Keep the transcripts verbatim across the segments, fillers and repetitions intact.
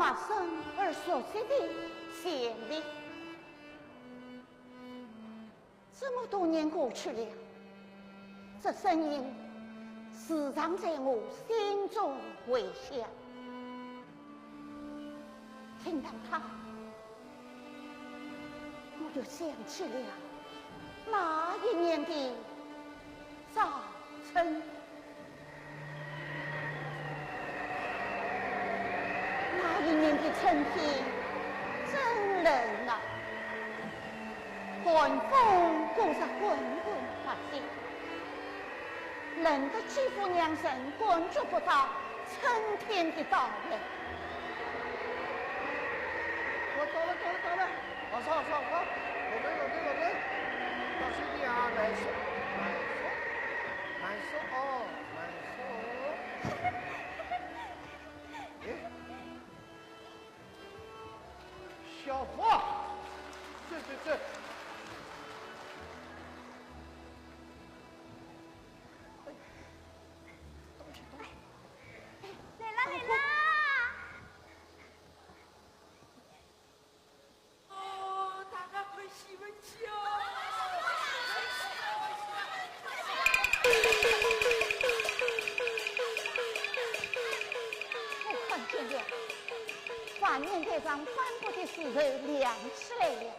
陌生而熟悉的旋律。这么多年过去了，这声音时常在我心中回响。听到它，我就想起了那一年的早春。 那一年的春天真冷啊，寒风刮得滚滚发响，冷得几乎让人感觉不到春天的到来。我到了，到了，到了！老师，老师，老师，落来，落来，落来！小心点啊，慢些，慢些，慢些哦，慢些哦。 哎，小福，这这这，哎，东西东西。来啦，来啦！ 哦，大家快喜闻喜哦！我看见了，万年台上斑驳的石头亮起来了。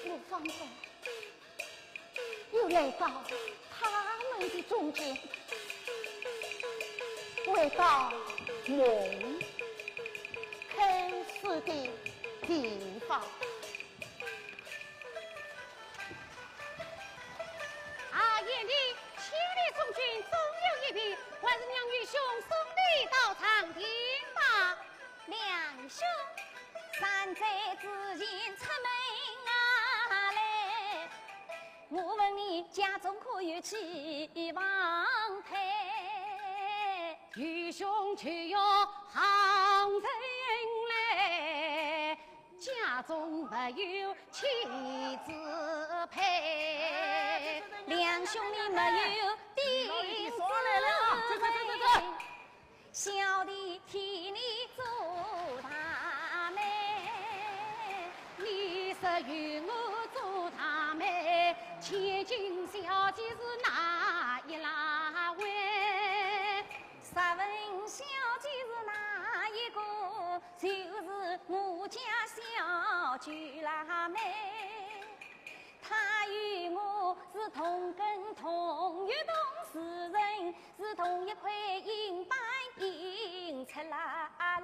我仿佛 又来到他们的中间，回到梦开始的地方。啊，贤弟，千里送君终有一别，还是让愚兄送你到长亭吧。 梁兄，山寨之前出门啊来，我问你家中可有妻房配？愚兄就要行人来，家中没有妻子配。梁兄你没有弟子配。 小弟替你做大媒。你说与我做大媒，千金小姐是哪一拉位？若问小姐是哪一个，就是我家小舅拉妹。 他与我是同根同月同时辰，是同一块印版印出来。哎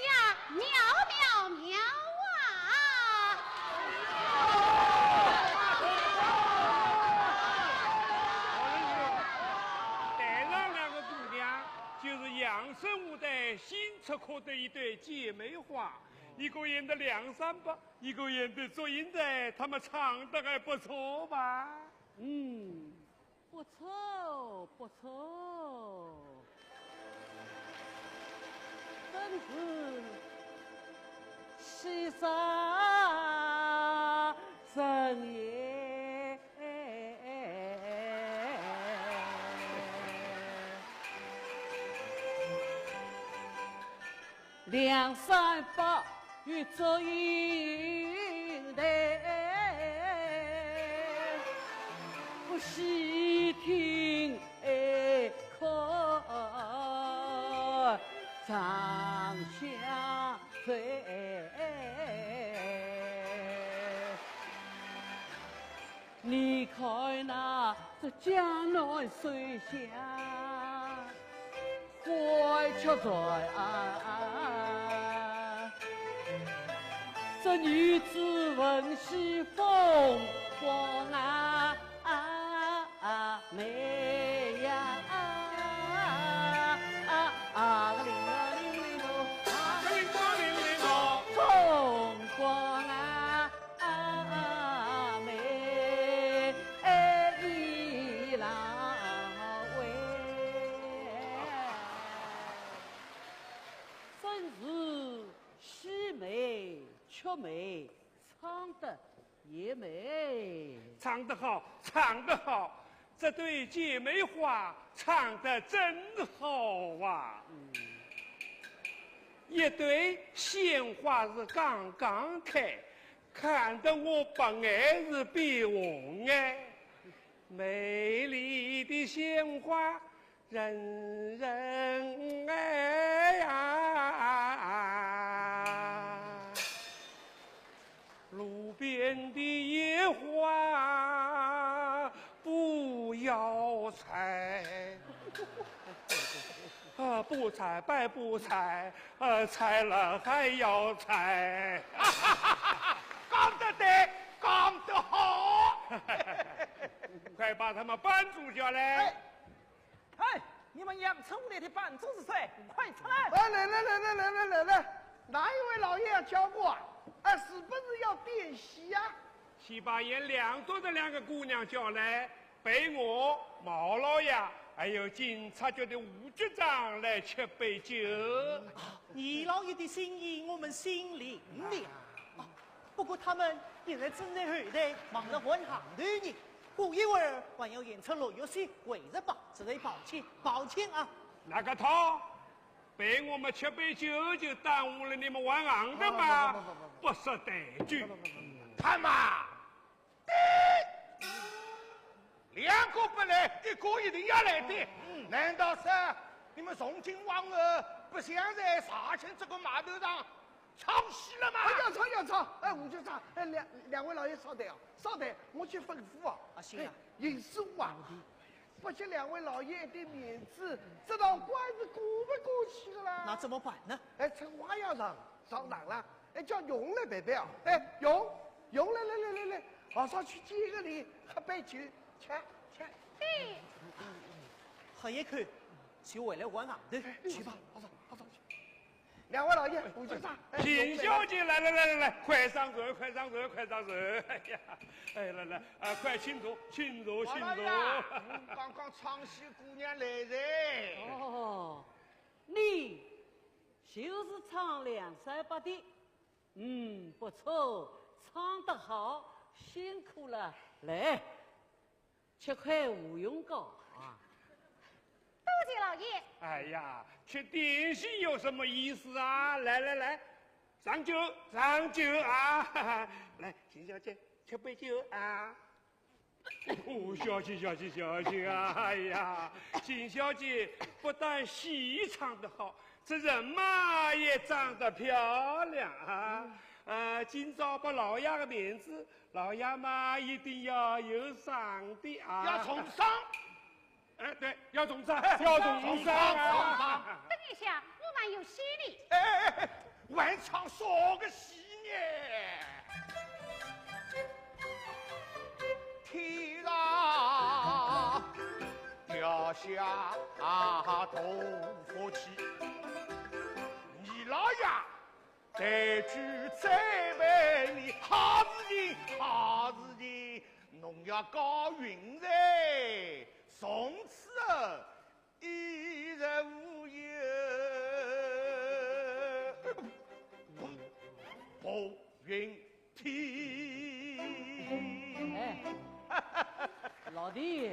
呀，妙妙妙啊！台上两个姑娘，就是阳春舞台新出科的一对姐妹花，一个演的梁山伯， 一个演的祝英台，她们唱得还不错吧？嗯，不错，不错。真是喜煞人也。 梁山伯与祝英台，不须听哎可唱下嘴。 你看那这江南水乡，欢雀在岸，这女子文戏风光啊，啊，美呀，啊，啊，啊，个灵啊灵灵哦，啊，个灵啊灵灵哦，风光啊。 啊，美丽浪喂。真是戏美曲美，唱得也美。唱得好，唱得好，这对姐妹花唱得真好啊！嗯。一对鲜花是刚刚开，看得我白眼是变红哎。美丽的鲜花人人爱呀，路边的野花不要采。啊，不采白不采，呃，采了还要采。讲得对，讲得好。快把他们搬住下来。哎，哎，你们养出来的班主是谁？快出来！哎，来来来来来来来来，哪一位老爷要叫我啊？哎，是不是要点戏啊？去把演两段的两个姑娘叫来，陪我、毛老爷，还有警察局的吴局长来吃杯酒。二老爷的心意我们心领了。啊，不过他们现在正在后台忙着换行头呢，过一会儿还要演出落药戏，还是吧，实在抱歉，抱歉啊。那个套，陪我们吃杯酒就耽误了你们换行头吗？不，不，不，不，不。不识抬举。不，不，不，不，不。看嘛，两个不来，一个一定要来的。嗯。难道是你们从今往后不想再踏进这个码头上唱戏了吗？哎，要唱，要唱。哎，吴局长，哎，两，两位老爷稍等啊，稍等，我去吩咐啊。啊，行啊。哎，尹师傅啊，不知两位老爷的面子，这道关是过不过去的啦？那怎么办呢？哎，春花要上，上场了。哎，叫荣来陪陪啊。哎，荣，荣来来来来来，马上去见个礼，喝杯酒，吃，吃。喝一口，就回来换行头。哎，去吧。好走，好走。两位老爷，吴局长。哎，邢小姐，来来来来来，快上座，快上座，快上座。哎呀，哎，来来，啊，快请坐，请坐，请坐。王老爷，嗯，刚刚唱戏姑娘来了。哦，你就是唱梁山伯的。嗯，不错，唱得好，辛苦了。来，吃块芙蓉糕啊。多谢老爷。哎呀，吃点心有什么意思啊？来来来，上酒，上酒啊！来，邢小姐，吃杯酒啊！哦，小姐，小姐，小姐啊！哎呀，邢小姐不但戏唱得好，这人嘛也长得漂亮啊！呃，今朝拨老爷个面子，老爷嘛一定要有赏的啊！要重赏。哎，对，要重赏，要重赏啊！等一下，我还有戏呢。哎，哎，哎，还唱啥个戏呢？天上掉下大福气，二老爷抬举栽培你，好事情，好事情，侬要高兴哉，从此后衣食无忧，步步云天。哎，老弟，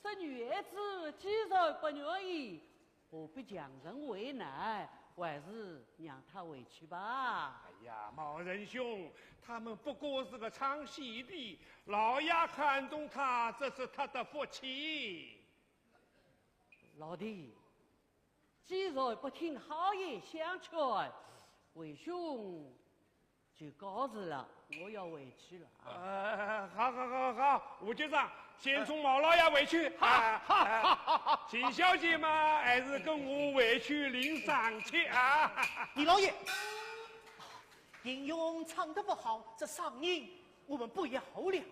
这女孩子既然不愿意，何必强人为难，还是让她回去吧。哎呀，毛仁兄，她们不过是个唱戏的，老爷看中她，这是她的福气。老弟，既然不听好言相劝，为兄就告辞了，我要回去了啊。呃，好，好，好，好，吴局长，先送毛老爷回去。好，啊，好，啊，好，好，好。秦小姐嘛，还是跟我回去领赏去啊。李老爷，吟咏唱得不好，这赏银我们不要了。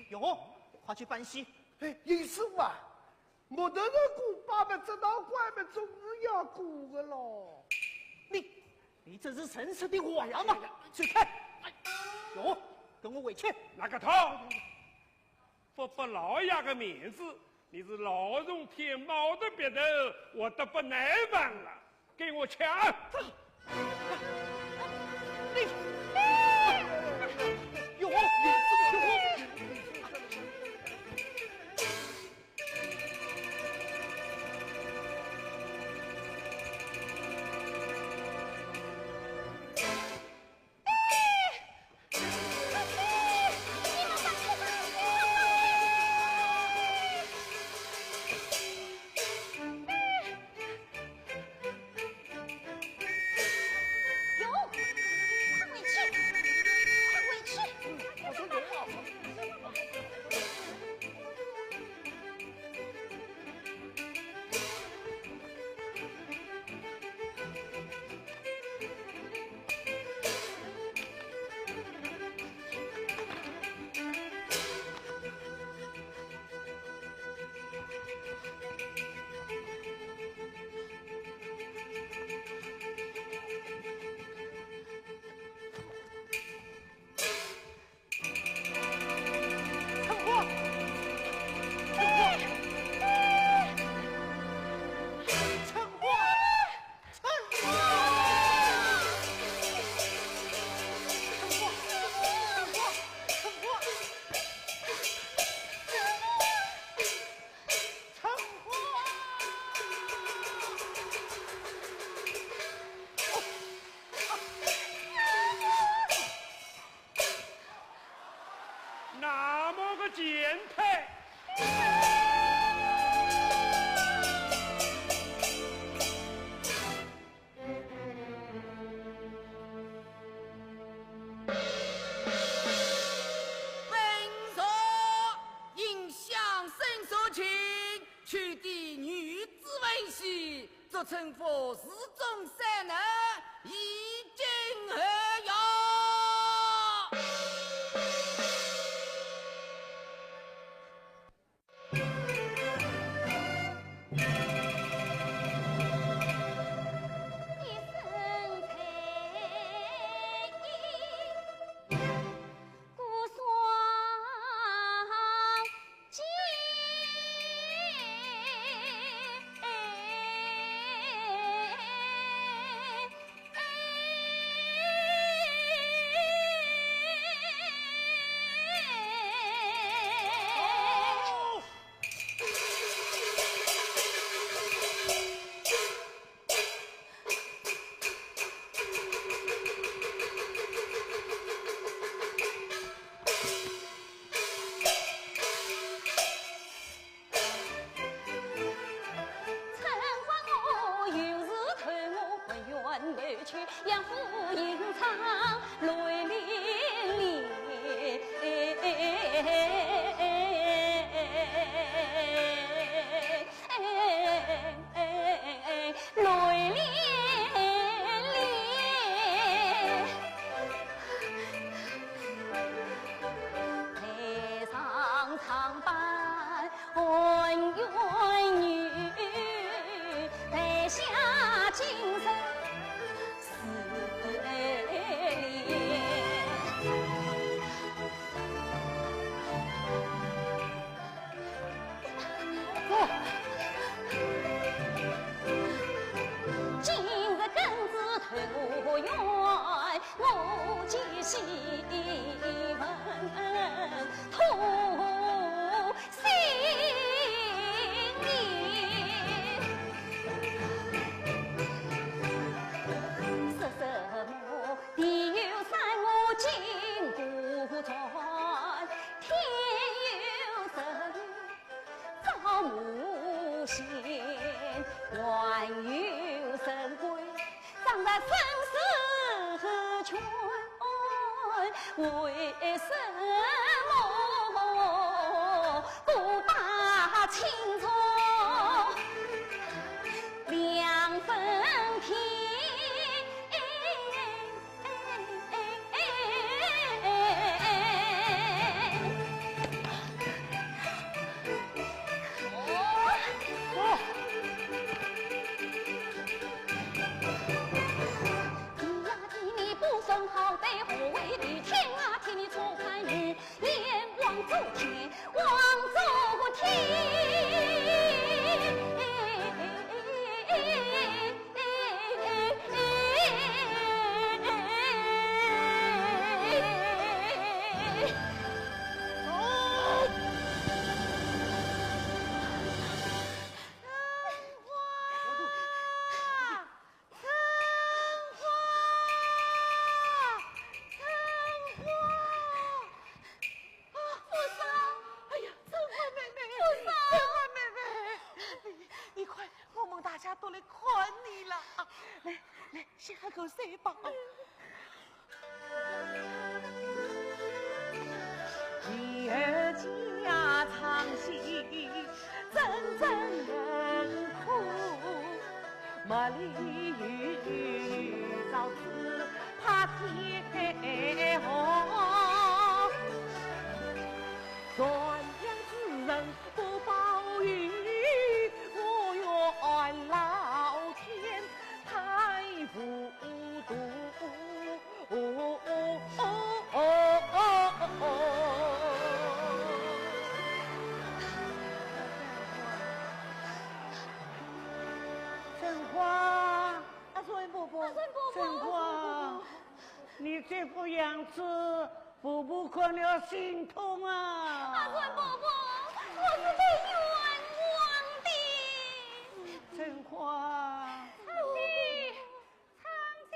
哟，快去搬戏。哎，尹师傅啊， 木头头过把么，这道关么，总是要过个咯。你，你这是诚实的话吗？哎呀，哎呀。走开！哎，哟，跟我回去。那个套，不拨老爷个面子，你是老鼠舔猫的鼻头，我都不耐烦了。 给我抢！你，有我，有我。臣服侍中三人，以儆效尤。哎呀，春花妹妹，春花妹妹，你快，我们大家都来看你了。来，来，先喝口水吧。 春花，阿春伯伯，阿春伯伯，春花，你这副样子， 婆婆看了心痛啊。阿春伯伯，我是被冤枉的。春花。唱戏，唱戏。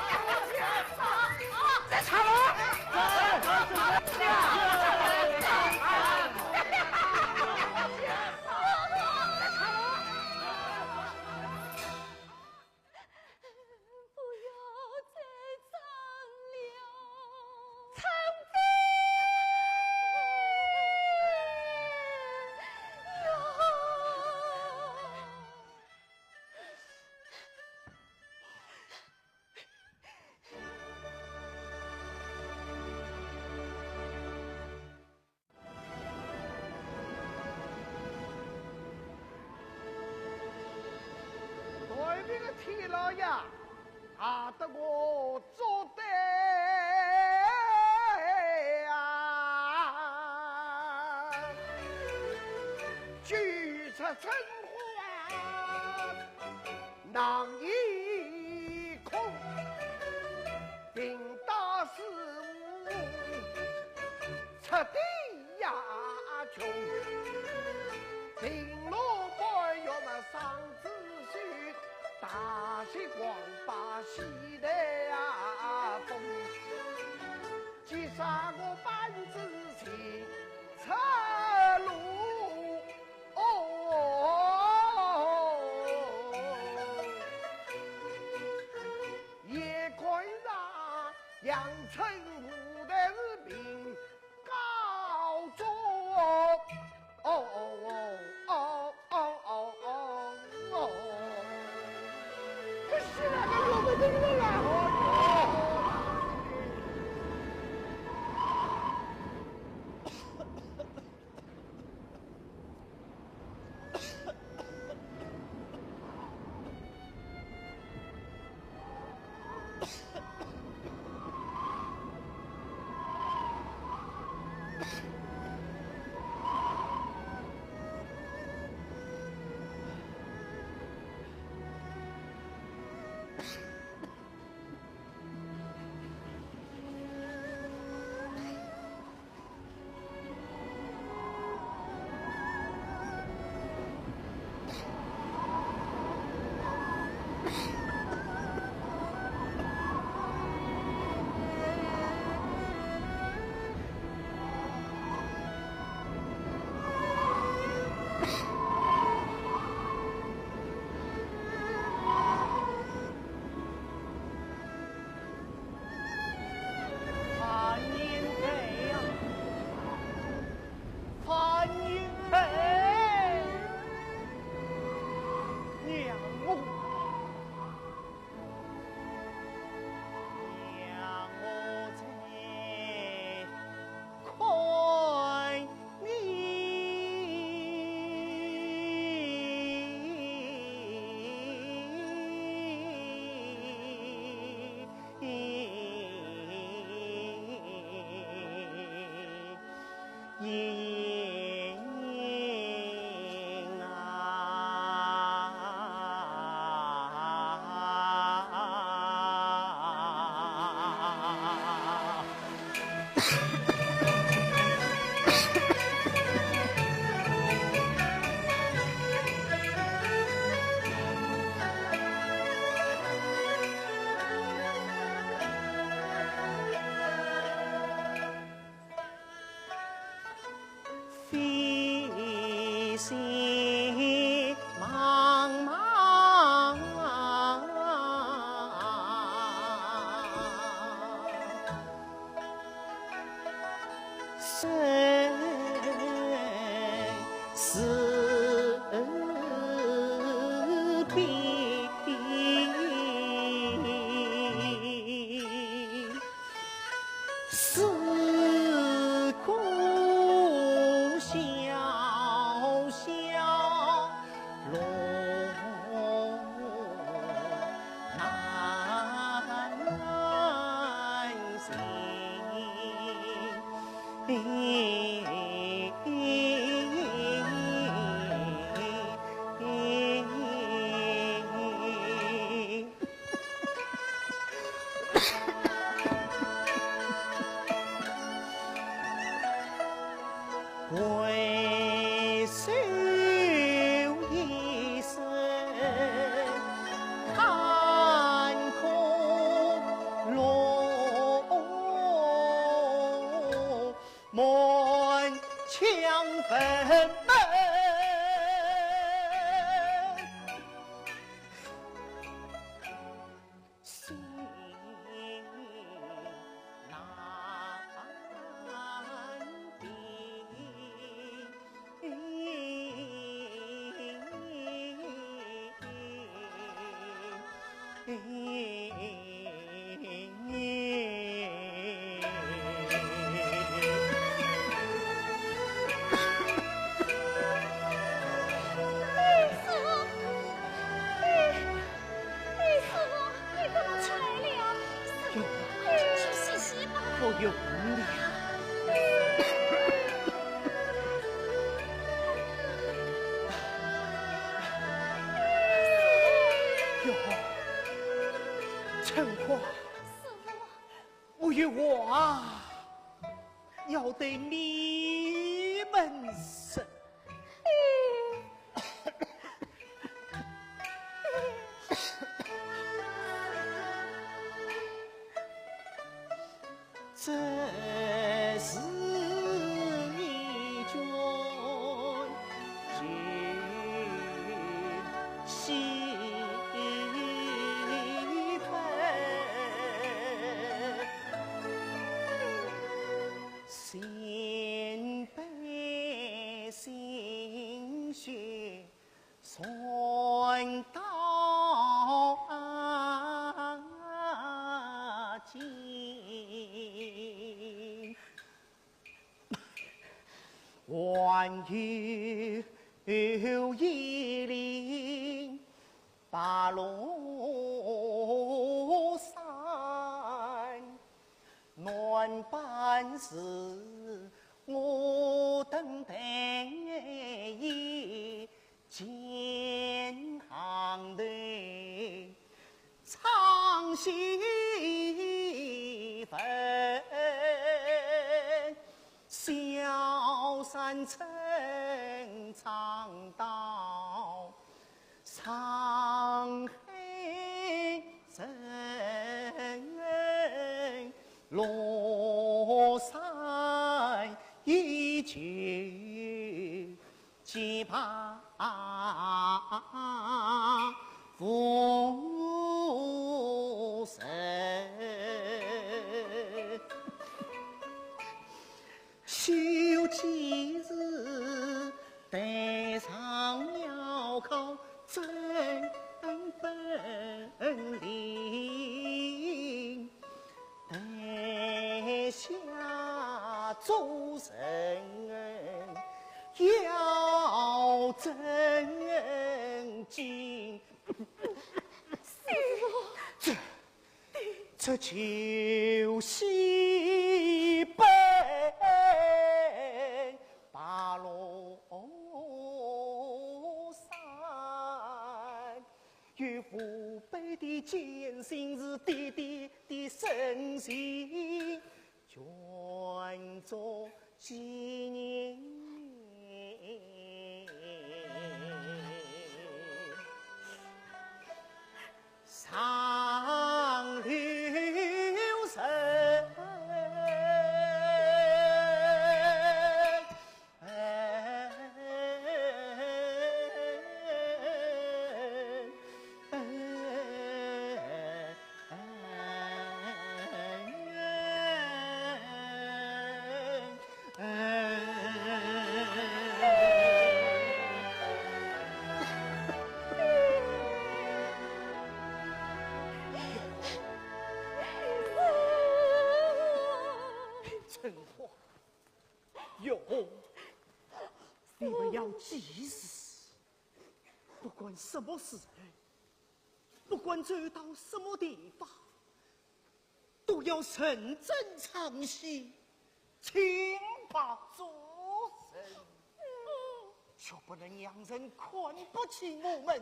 天老爷，吓得我做对啊，举出春花囊一空，并打师傅出的 呀穷，平路半月么上子水，大雪狂把西台呀风，急杀我板子前出路。哦，也看上阳春舞台是平 高中。哦哦哦哦哦哦哦！不是那个我们的路啊！对你们说。这是你捐进西北，新北新学 传到今，还有一领白罗衫，男扮是我等队 肩行头，唱戏文，萧山春唱到上海人，罗衫依旧 洁白无尘。休几时戴上镣铐真本领， 台下做人要正经。师父，这，这就是白罗衫。 有父辈的奸情是爹爹的身世，捐作纪念。上留神。 春花， 月红，你们要记住，不管什么时候，不管走到什么地方，都要认真唱戏，清白做人，绝不能让人看不起我们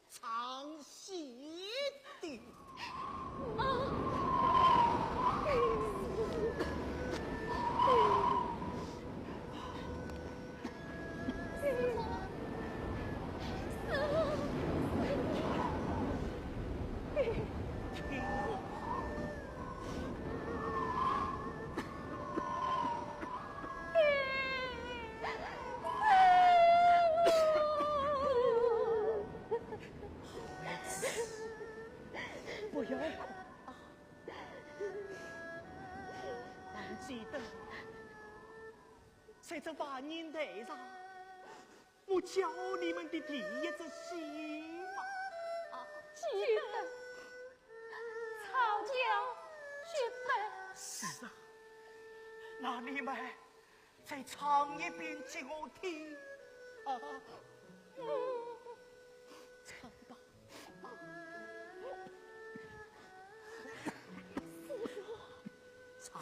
唱戏的。不要哭啊！还记得在这万年台上，我教你们的第一出戏吗？啊，记得。 草桥绝配。是啊，那你们再唱一遍给我听啊。唱吧。唱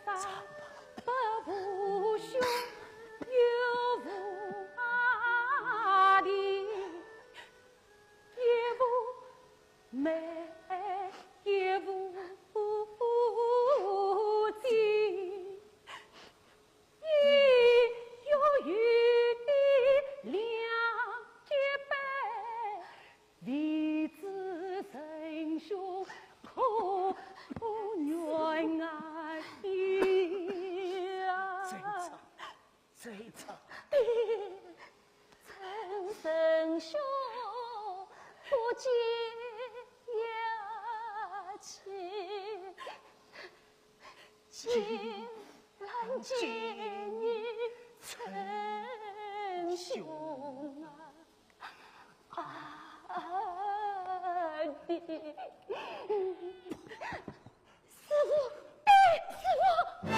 吧。兄不解呀，情难解你称兄啊。 啊，爹。师傅，爹，师傅，爹。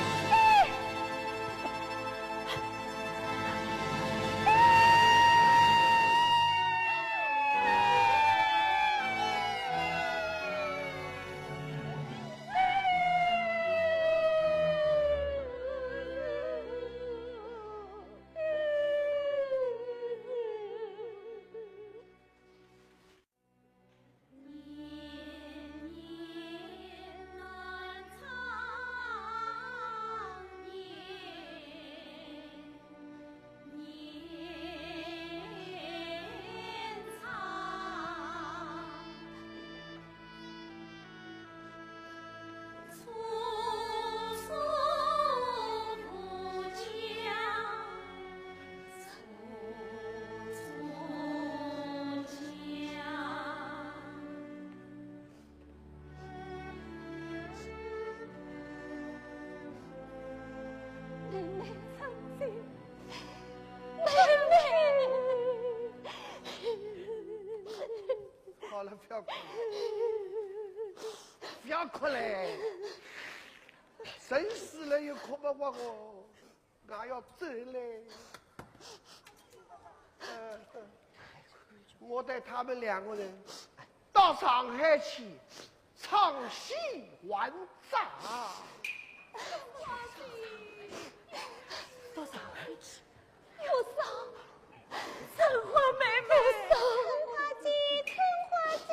妹妹，好了，不要哭了，不要哭了。人死了又哭不活哦，俺要走嘞。呃，我带他们两个人到上海去唱戏还债。到上海去？ 我说，春花妹妹。我说，春花姐，春花姐。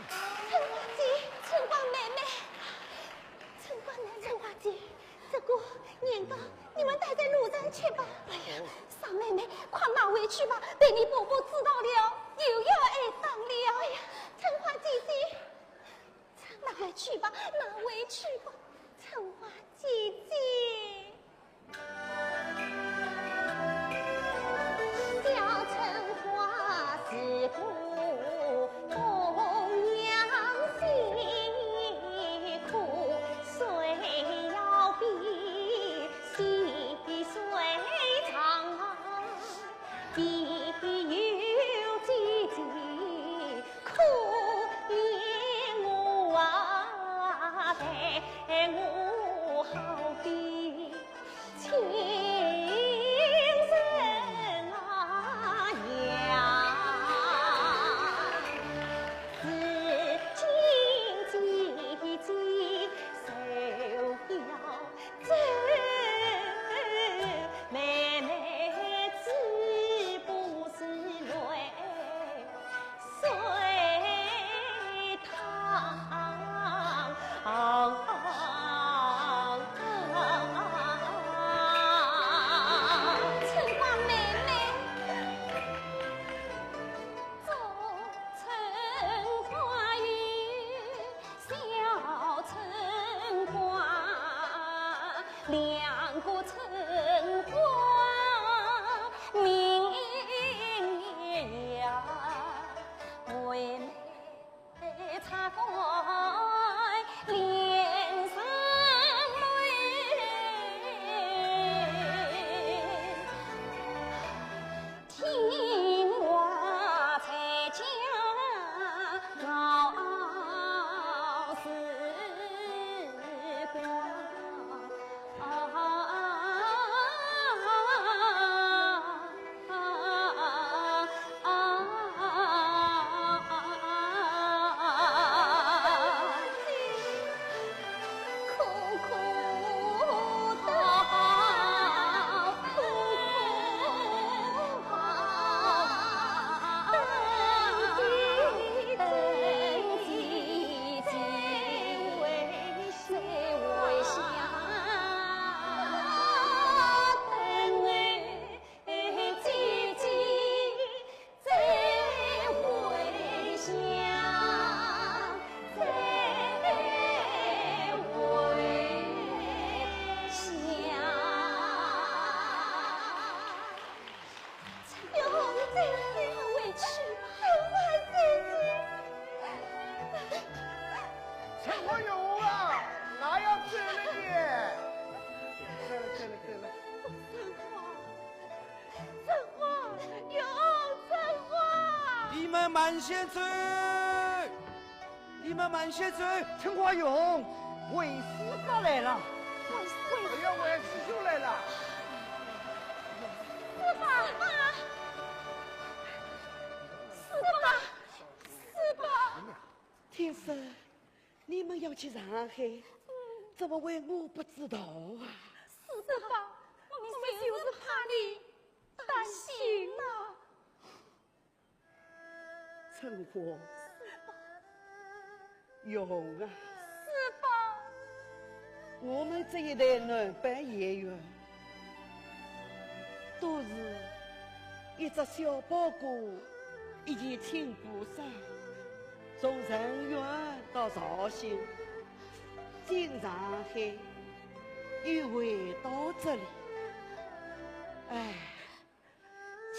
春花姐，春花妹妹，春花妹妹。春花姐，这个年糕你们带在路上吃吧。哎呀，傻妹妹，快拿回去吧，被你婆婆知道了，又要挨打了。哎呀，春花姐姐。 拿回去吧，拿回去吧，春花姐姐。小春花是个姑娘辛苦，水要比细水长啊。 你有姐姐可怜我啊，待我好比亲人那样。如今姐姐受邀 走，妹妹只不是泪水淌。春花妹妹。 做春花与小春花，两个春花名呀，为妹插在脸上嘞。 听我在讲往事光。慢些走，你们慢些走。陈国勇，卫师爷来了。卫师爷，哎呀，卫师兄来了。师伯，师伯，师伯。听说你们要去上海，怎么会我不知道啊？师伯，我们就是怕你担心呐。 春花，师伯。月红啊，师伯。我们这一代男班演员，都是一只小包裹，一件青布衫，从嵊县到绍兴，进上海，又回到这里。唉，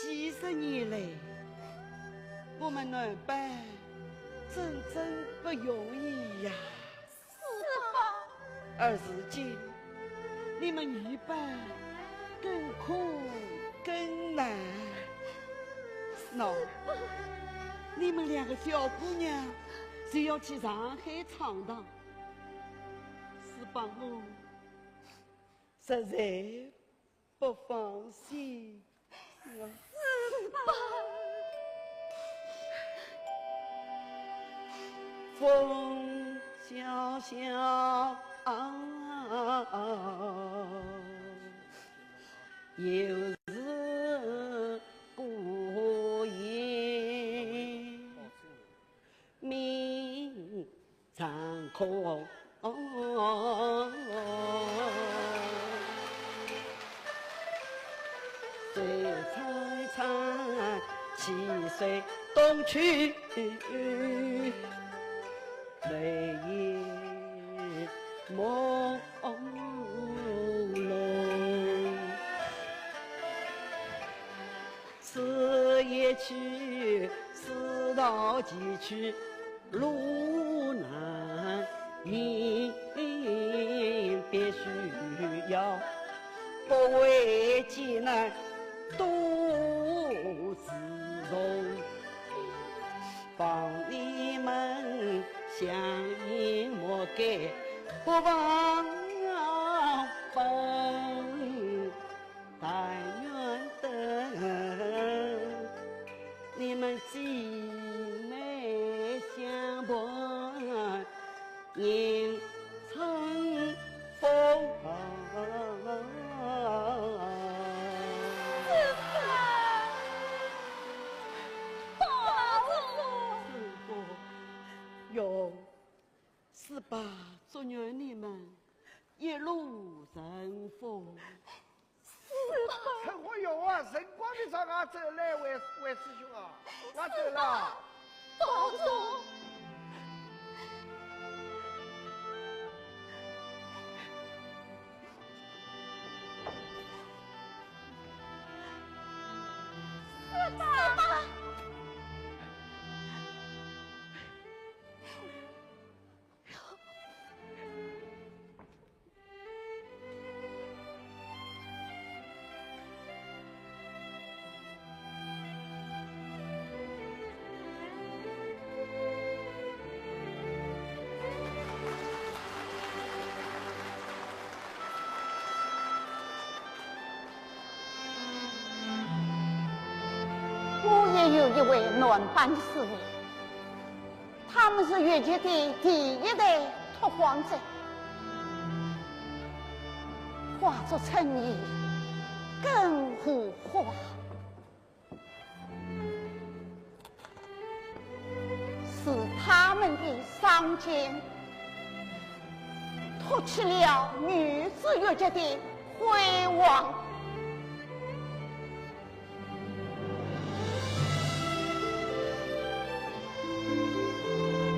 几十年来，我们男班真正不容易呀。是吧？而如今，你们女班更苦更难。喏，你们两个小姑娘就要去上海闯荡，是吧？我实在 不放心啊。是吧？风萧萧，又是孤雁 鸣长空。水潺潺，逝水东去，泪眼朦胧。 此一去，思到几去，路难眠，必须要不畏艰难，独自从。望你们相信，莫改不忘本。 但愿得你们姊妹相伴，人生风。师伯，保重。师伯，哟，师伯，祝愿你们一路顺风。 师伯。春花月红啊，辰光不早，俺走了，卫，卫师兄啊，俺走了。师伯，保重。师伯。 我也有一位男班师妹， 他们是越剧的第一代拓荒者，化作春泥更护花，是他们的双肩，托起了女子越剧的辉煌。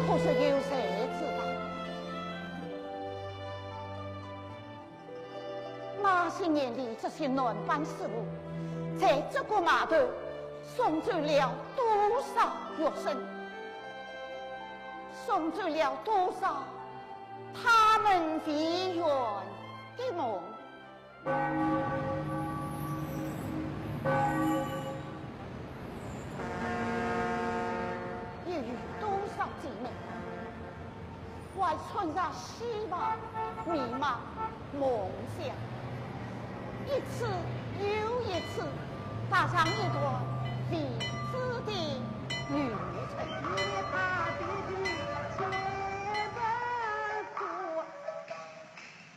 可是有谁知道，那些年里，这些男班师傅在这个码头送走了多少学生，送走了多少他们未圆的梦。有多少姐妹，还穿着戏袍，迷茫梦想，一次又一次踏上一段未知的旅程。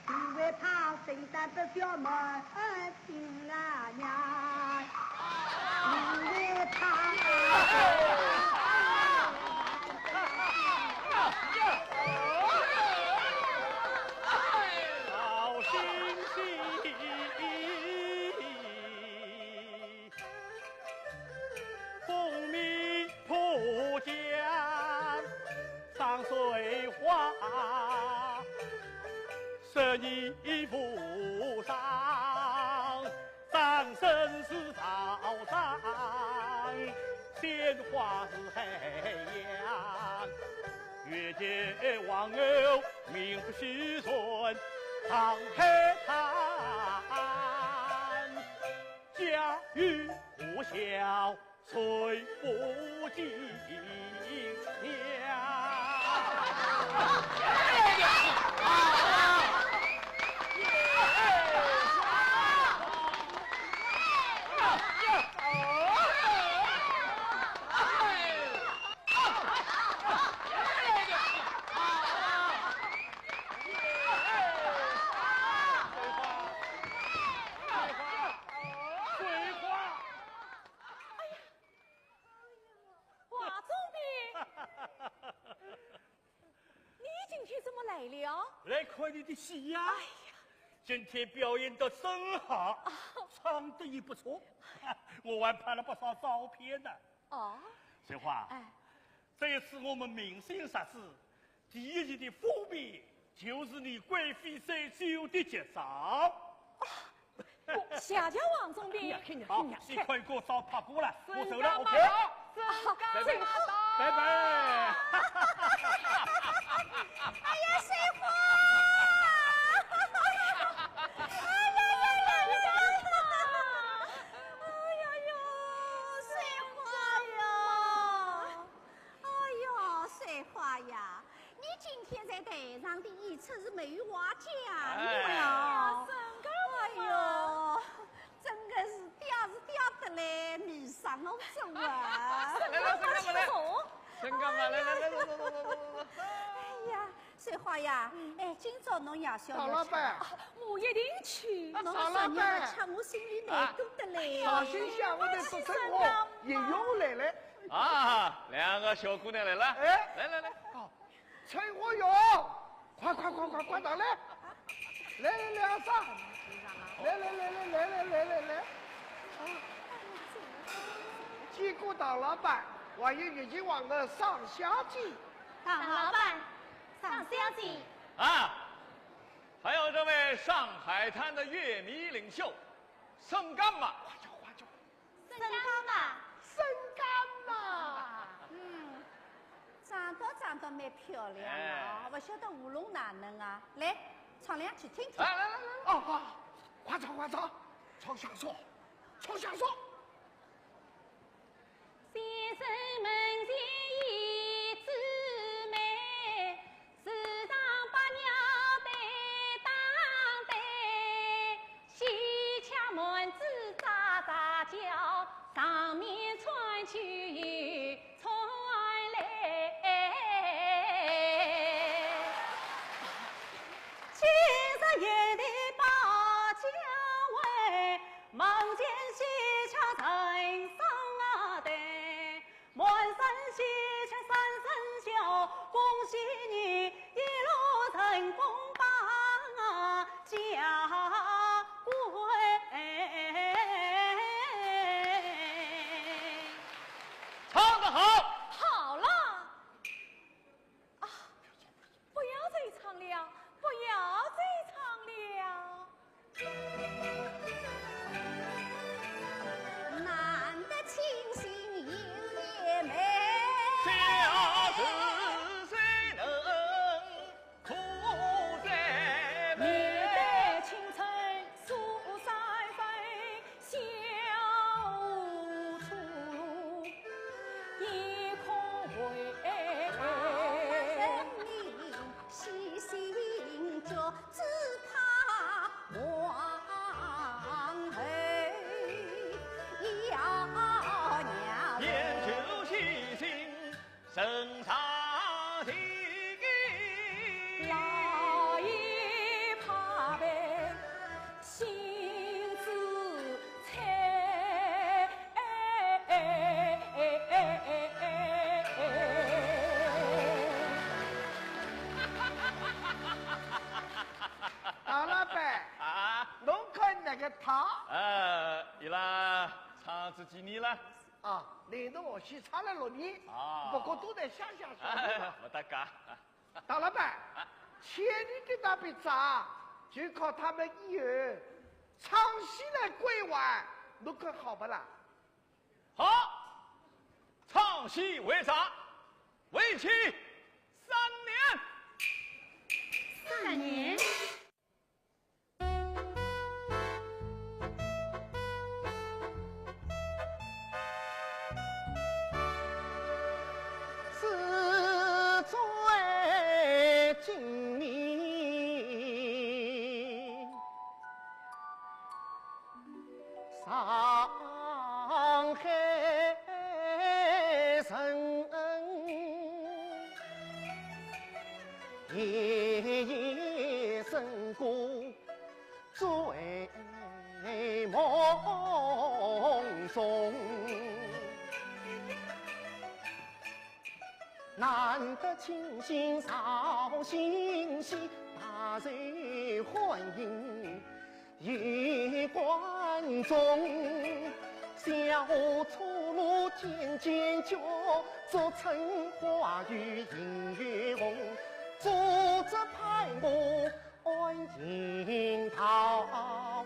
因为他身上的小毛病啊呀，因为他。好心情。风迷土家上水花，十年无上，上身是朝上，鲜花是海洋，月见黄牛，名不虚传，上海滩。 家喻户晓，谁不敬仰？水花。哎呀，华总兵，你今天怎么来了？来看你的戏呀。哎呀，今天表演得真好，啊，唱得也不错，我还拍了不少照片呢。哦，水花，哎，这一次我们明星杂志第一期的封面就是你贵妃醉酒的剧照。哦，谢谢王总兵。好，你看过照拍过了，我走了，OK。拜拜，拜拜。哎呀，水花！哎呀呀呀呀！哎呀呀，水花呀！ 哎哟，水花呀，你今天在台上的演出是没有话讲的哟。哎呀，真的吗？哎哟，真的是嗲是嗲得来，迷煞我了啊。来，来，来，来，来。真的吗？来，来，来，来，来，来，来，来。哎呀，水花呀，哎，今朝侬夜宵要吃吗？唐老板。啊，我一定去。侬昨日吃我心里难过得来。绍兴乡下的苏春花也要来了。 啊，两个小姑娘来了。哎，来来来。哦，春花哟，快快快快快上来。来来来，阿嫂，来来来来来来来来来。啊，见过唐老板，还有越剧王的尚小姐。唐老板，尚小姐。啊，还有这位上海滩的越迷领袖，沈干妈。快叫快叫。 沈干妈。沈干妈。嗯，长得长得蛮漂亮啊，哎，不晓得喉咙哪能啊？来，唱两句听听。来来来来。哦，好，快唱快唱，唱相声，唱相声。先生门前一枝梅， 树上百鸟对打对，喜鹊满枝喳喳叫，上面穿秋又穿来。今日有的包家回，门前喜鹊成双对，满山喜个他。呃，伊拉唱仔几年了？啊，连同我戏唱了六年，啊。不过都在乡下学的。哎，不搭界。唐老板，啊。千里的那笔账，就靠他们以后唱戏来归还，侬看好不啦？好，唱戏还账，为期三年。三年？ 是最近你上海城，夜夜笙歌 醉梦中，难得清醒绍兴戏，大受欢迎。余观众，笑我粗鲁奸奸角，俗称花与影与红，做这派我 欢迎到。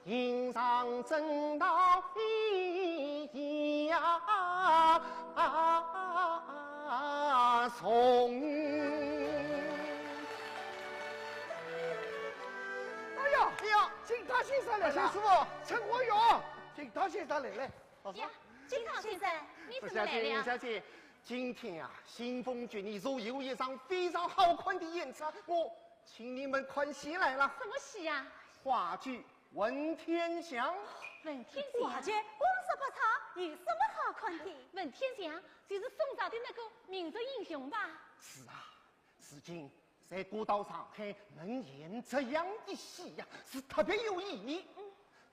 迎上正道一呀从。哎呀，哎呀，金涛先生来了。哎，师傅。陈国勇，金涛先生来了。 老师。呀，金涛先生，你怎么来了呀？不，小姐，小姐，今天啊，新丰剧院又有一场非常好看的演出，我请你们看戏来了。什么戏呀？话剧《文天祥》。文天祥？话剧，我们说不唱，有什么好看的？文天祥就是宋朝的那个民族英雄吧？是啊，如今 在古道上海能演这样的戏呀，是特别有意义。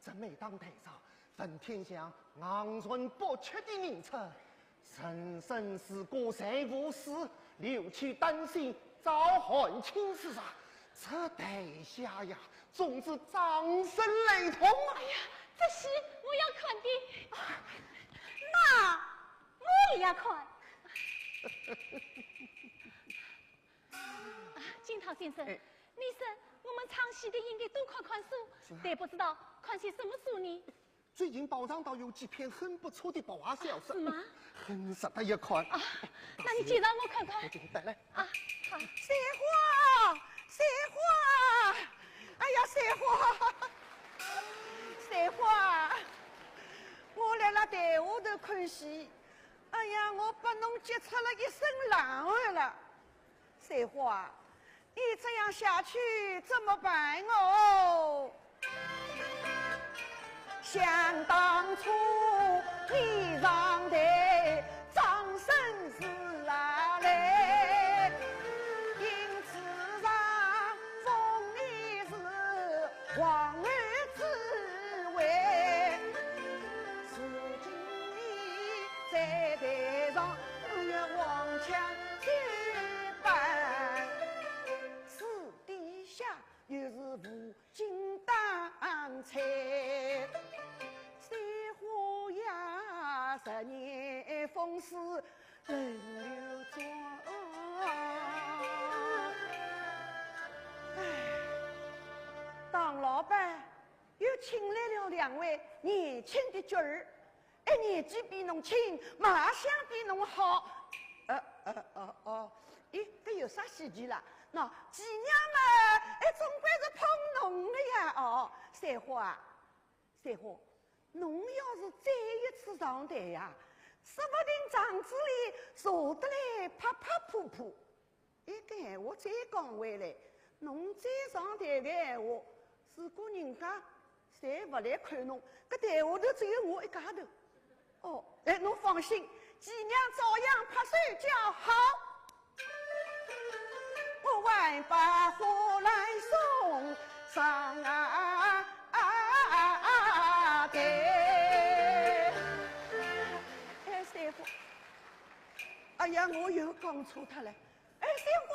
在每当台上，文天祥昂然不屈地演出，人生如歌在无诗，留取丹心照汗青时啊，这台下呀，总是掌声雷动啊！哎呀，这戏我要看的。那我也要看。 啊，金涛先生，哎。你说我们唱戏的应该多看看书，是。但不知道看些什么书呢？最近报上倒有几篇很不错的白话小说，是吗？很值得一看。啊，那你介绍我看看。我给你带来。啊，好。水花，水花，哎呀，水花，水花，我来了台下头看戏，哎呀，我把侬急出了一身冷汗了。 水花，你这样下去怎么办哦？想当初你上台掌声是啊来，因此上封你是皇后之位。如今你在台上，我要黄腔 举板，私底下又是无精打采。水花呀，十年风水轮流转。哎，唐老板又请来了两位年轻的角儿， 哎，年纪比侬轻，卖相比侬好。呃，呃，哦，哦，咦，搿有啥稀奇啦？喏，寄娘嘛，哎，总归是捧侬的呀。哦，水花啊，水花，侬要是再一次上台呀，说不定场子里坐得来拍拍扑扑。 哎，搿闲话再讲回来，侬再上台个闲话，如果人家侪勿来看侬，搿台下头只有我一家头。哦，哎，侬放心，寄娘照样拍手叫好。我还把花篮送上啊，啊，啊，啊，对。哎，水花，哎呀，我又讲错脱了。 哎，水花，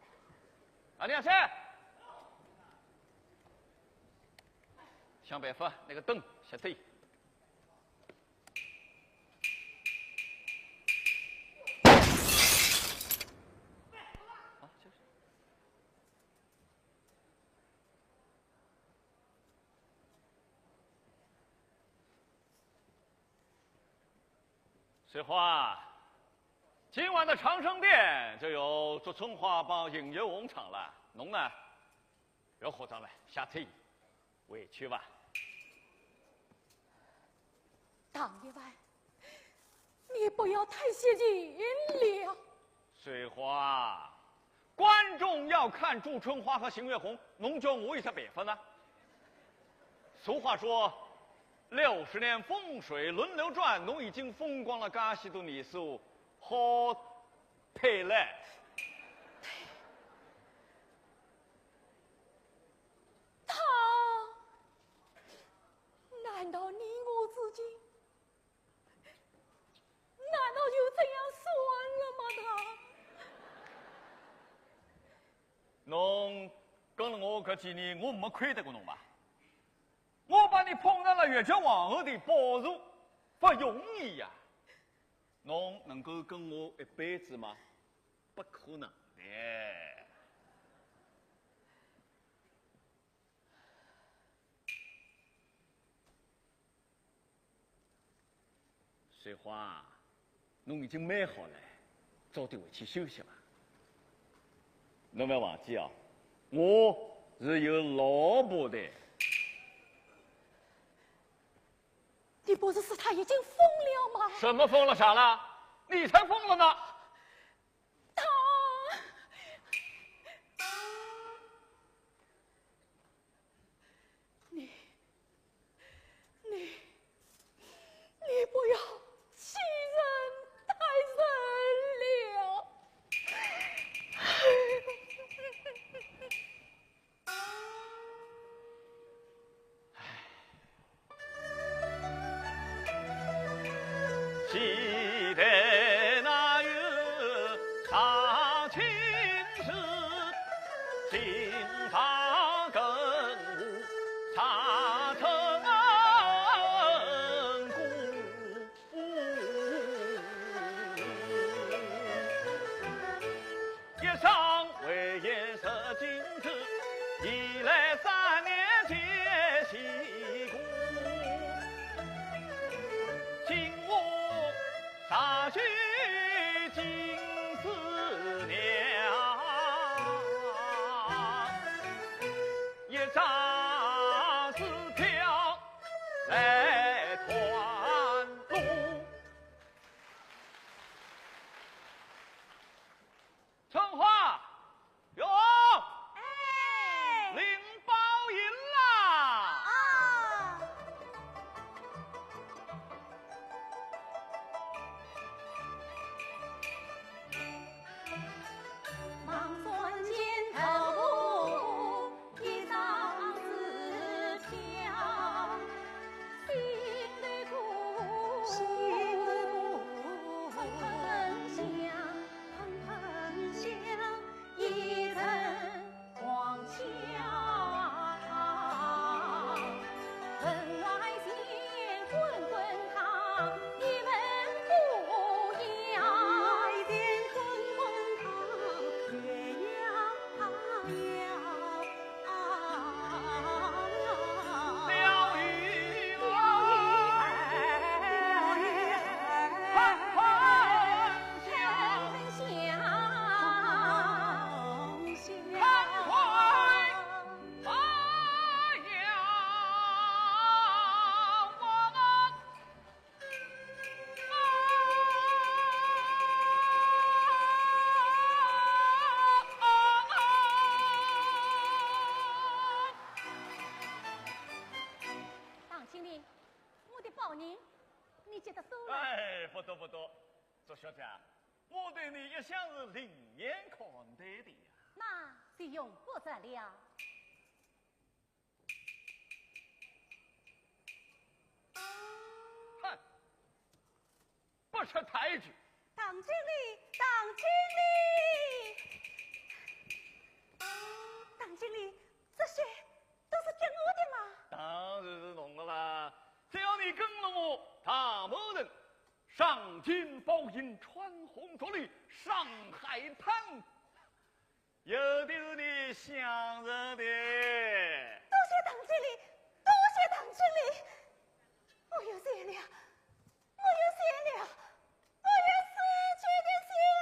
啊，你要谁？想办法，那个灯下退。啊，就是。 水花，今晚的长生殿就由祝春花帮邢月红唱了，侬呢，覅化妆了，下台，回去吧。唐员外，你不要太绝情了。水花，观众要看祝春花和邢月红，侬叫我有啥办法呢？俗话说，六十年风水轮流转，侬已经风光了介许多年数，好退了。他，难道你我之间 难道就这样算了吗？他？侬跟了我搿几年，我没亏待过侬吧？我把你捧上了越剧皇后的宝座，不容易呀。侬能够跟我一辈子吗？不可能的。 水花，侬已经蛮好了，早点回去休息吧。侬覅忘记啊，我是有老婆的。你不是说他已经疯了吗？什么疯了傻了？你才疯了呢！ 他，你，你，你不要欺人太甚了。 记得那日查清事，警察跟我查成功。 一生为一世君子，一来三年见西公。今我啥许金子娘，一张支票来团路。 春花，哟，哎。领包银啦！啊。唐经理，我的包银，你接得收了？哎，不多不多，祝小姐，我对你一向是另眼看待的呀。那就用不着了。 哼，不识抬举。唐经理，唐经理。银川红烛里上海滩，有的是你想着的。多谢唐经理，多谢唐经理。我有谢了，我有谢了，我有谢绝的谢了。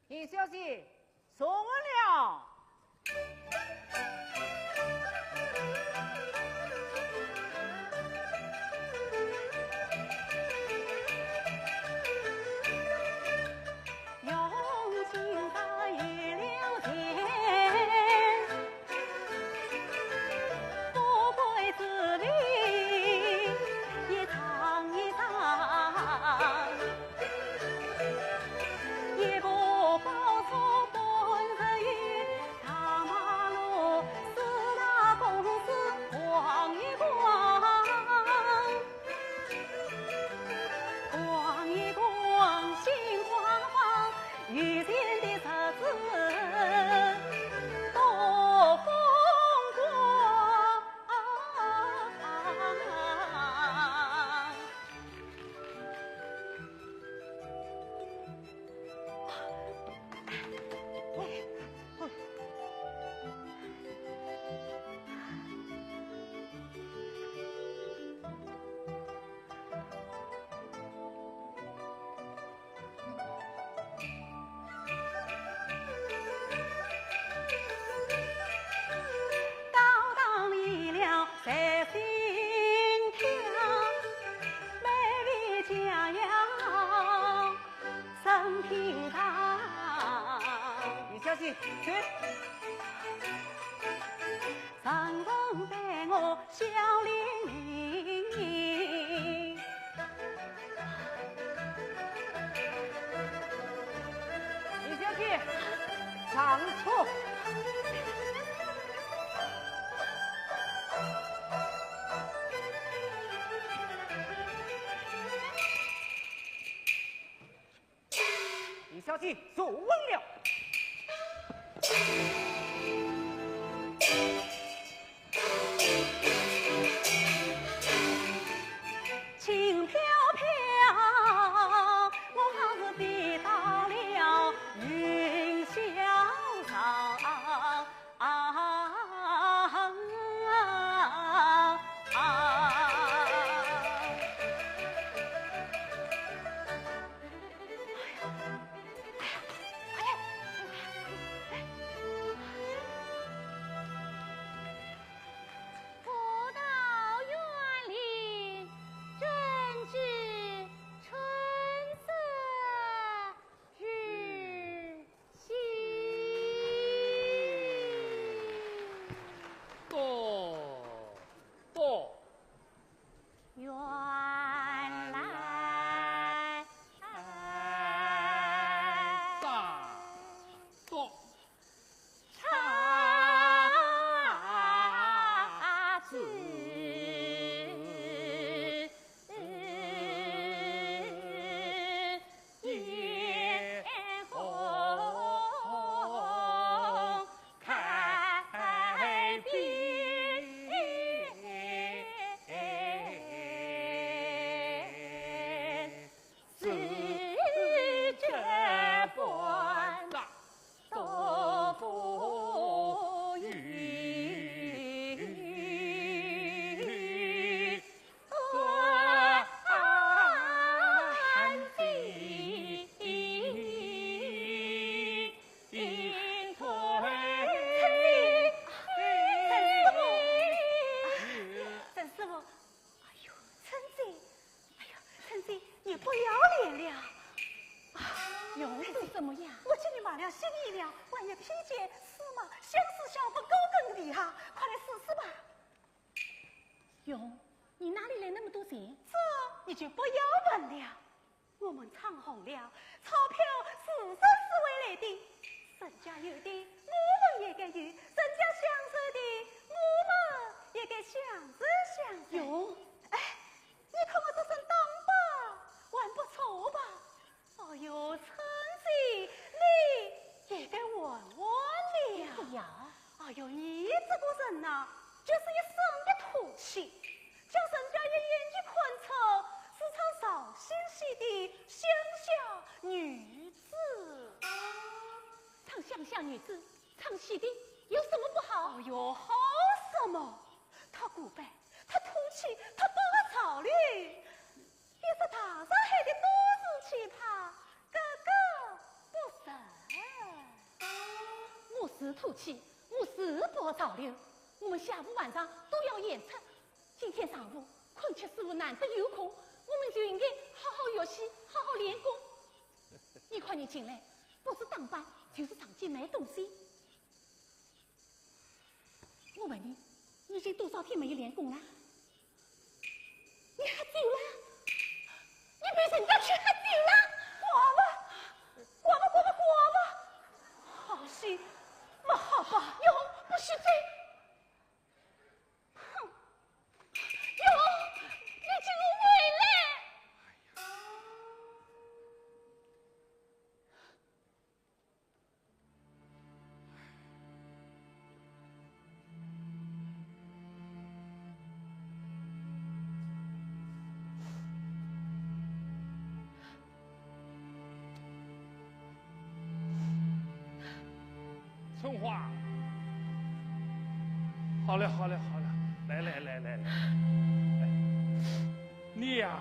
李小姐，送完了。李小姐，请。李小姐，上车。李小姐，坐稳了。新衣料，还有披肩、丝袜、香水、香粉、高跟皮鞋，快来试试吧。哟，你哪里来那么多钱？这你就不要问了。我们唱红了，钞票自然是会来的。人家有的，我们也该有；人家享受的，我们也该享受享受。哟，哎，你看我这身打扮，还不错吧？ 哦哟，春姐，你也该换换了。不要。哎哟，你这个人呐，就是一身的土气，叫人家一眼就看出是唱绍兴戏的乡下女子。唱乡下女子，唱戏的有什么不好？哎哟，好什么？她古板，她土气，她不合潮流。 一只大上海的都市奇葩，格格不入。我是土气，我是不合潮流。我们下午晚上都要演出，今天上午昆曲师傅难得有空，我们就应该好好学习，好好练功。你看你进来，不是打扮，就是上街买东西。 我问你，你已经多少天没有练功了？你喝酒了？你陪人家去喝酒了？挂吧，挂吧，挂吧，挂吧！好戏，不好吧？哟，不许走！哼！哟，你给我回来！春花，好了，好了，好了，来，来，来，来，来，哎，你呀，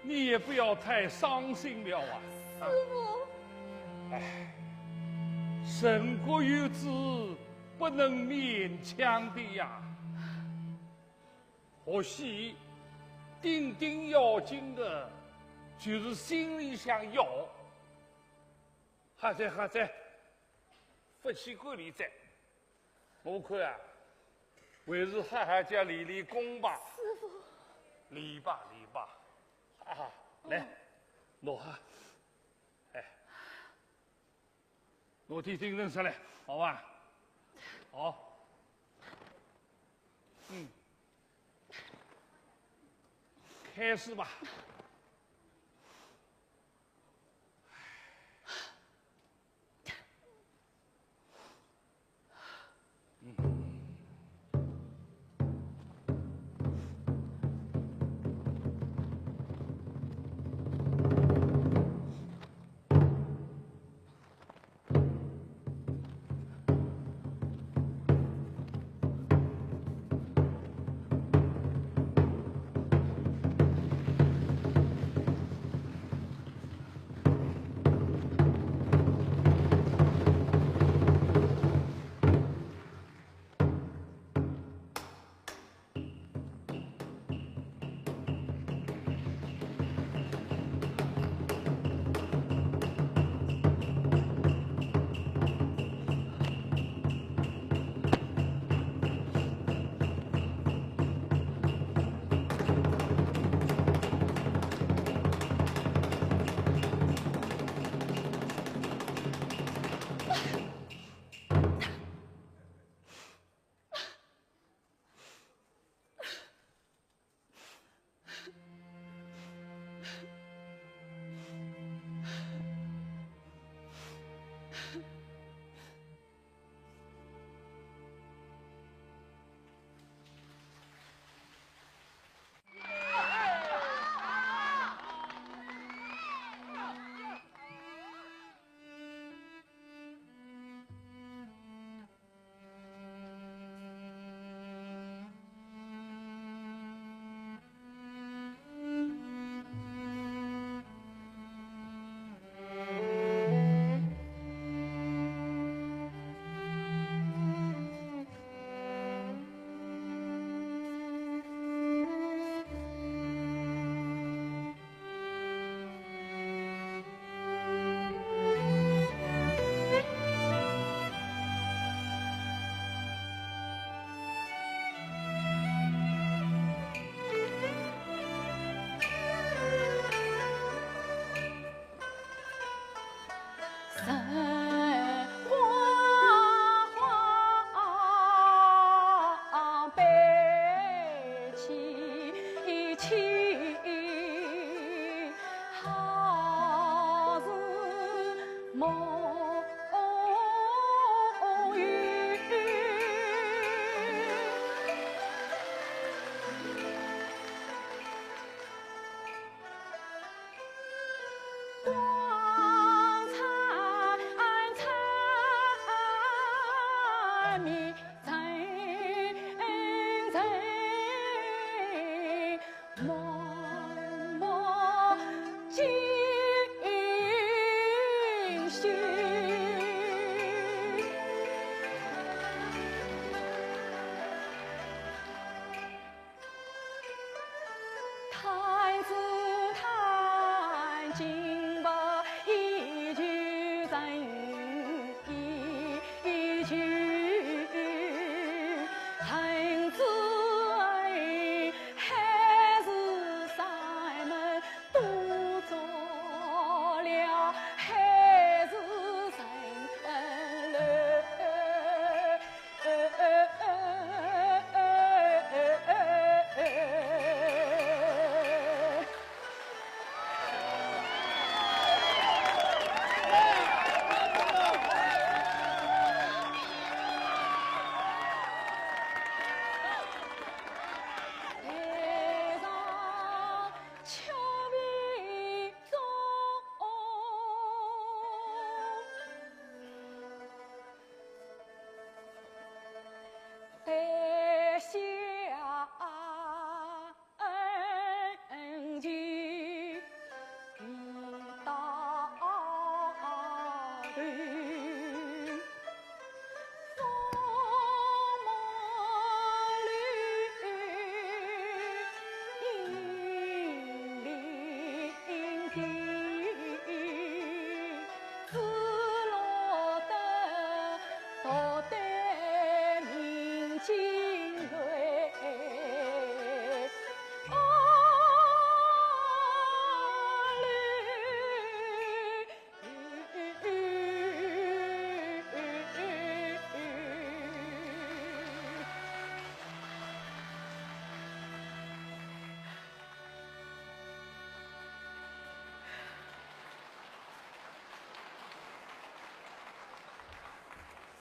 你也不要太伤心了啊。师傅。哎，人各有志，不能勉强的呀。学习顶顶要紧的，就是心里想要。 好哉，好哉，勿去管俚哉。我看啊，还是好好叫练练功吧。师傅。练吧，练吧。啊，来，嗯。拿哈。哎，拿点精神出来，好吧？好。嗯。开始吧。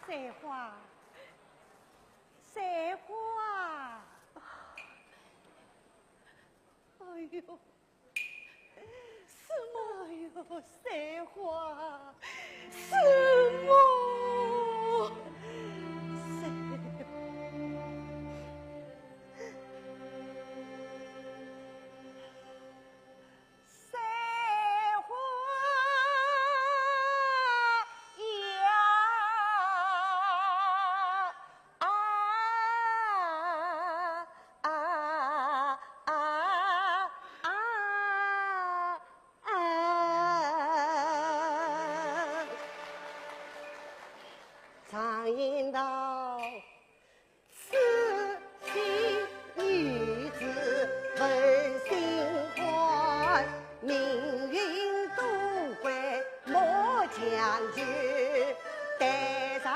水花，水花，哎呦，什么？哎呦，水花，什么？水花。 水花呀，啊，啊，啊，啊，啊。常言道， 此心女子问心欢，命运多怪莫强求，台上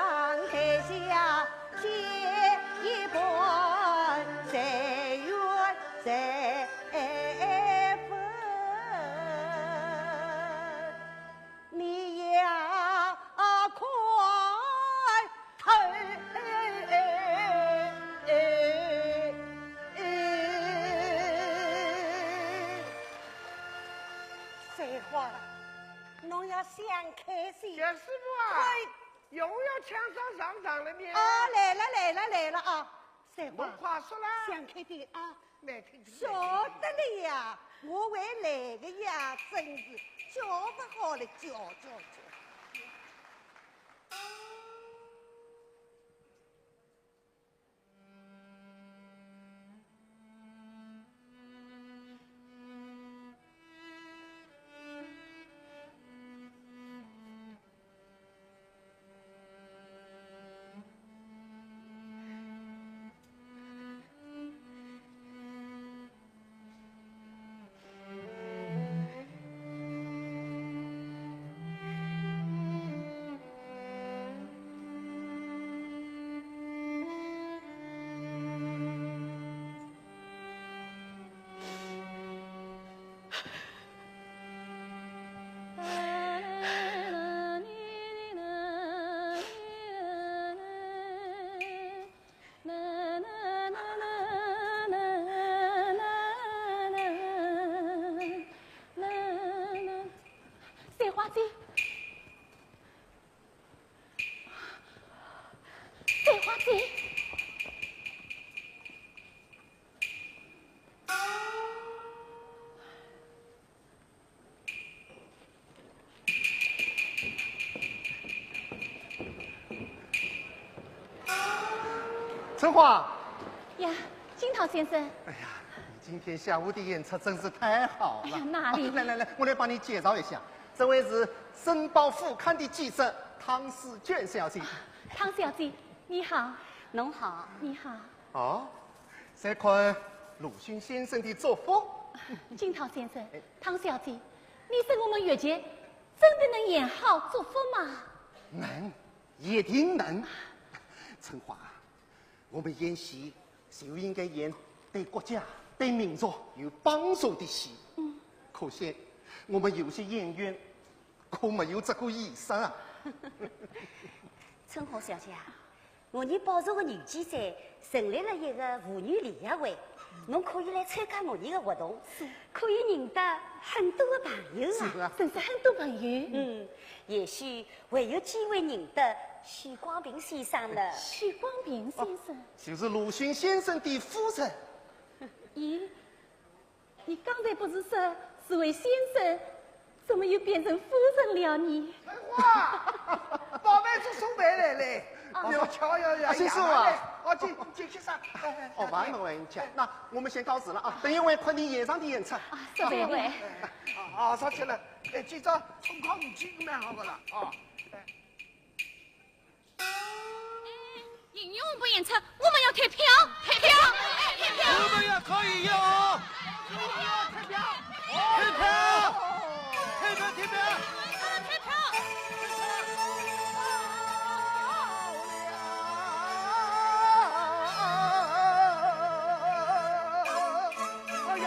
台下皆一般，随缘随分。 你呀，快退！水花，侬要想开些。小师傅啊，快！又要抢上上场了呢。啊，来了，来了，来了啊！水花，侬快说啦。想开点啊。难听点，晓得了呀，我会来的呀，真是叫不好了，叫，叫，叫。春花。呀，金涛先生。哎呀，你今天下午的演出真是太好了。哎呀，哪里？来来来，我来帮你介绍一下，这位是申报副刊的记者汤思娟小姐。汤小姐，你好。侬好。你好。哦，在看鲁迅先生的作品。金涛先生，哎。汤小姐，你说我们越剧真的能演好作品吗？能，一定能。春花，我们演戏就应该演对国家、对民族有帮助的戏。嗯。可惜我们有些演员可没有这个意识啊。春花小姐啊，我们报社的女记者成立了一个妇女联谊会，侬可以来参加我们的活动，可以认得很多的朋友啊。是啊。认识很多朋友。嗯，也许还有机会认得许广平先生呢。许广平先生？哦，就是鲁迅先生的夫人。咦，你刚才不是说是位先生，怎么又变成夫人了呢？春花，宝贝做送饭来嘞。啊。哦，巧呀呀，啊，先生啊。哦，进，进去上。哎，哎，哦，慢慢慢讲。那我们先告辞了啊，等一会看你演上的演出。啊，再会。哎，啊，上去了。哎，今朝冲康五千蛮好的了啊。哎。 哎，演员不演出，我们要退票，退票，哎，退票。我们也可以要。退票，退票，退票，退票。退票。哎呀！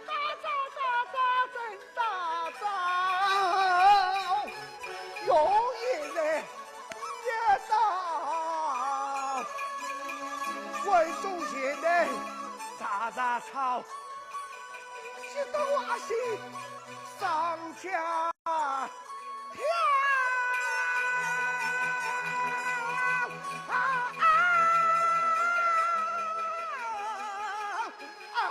大招，大招，真大招！容易来也大，观众前来查查抄，是到阿西上家跳。啊啊啊！ 啊！啊！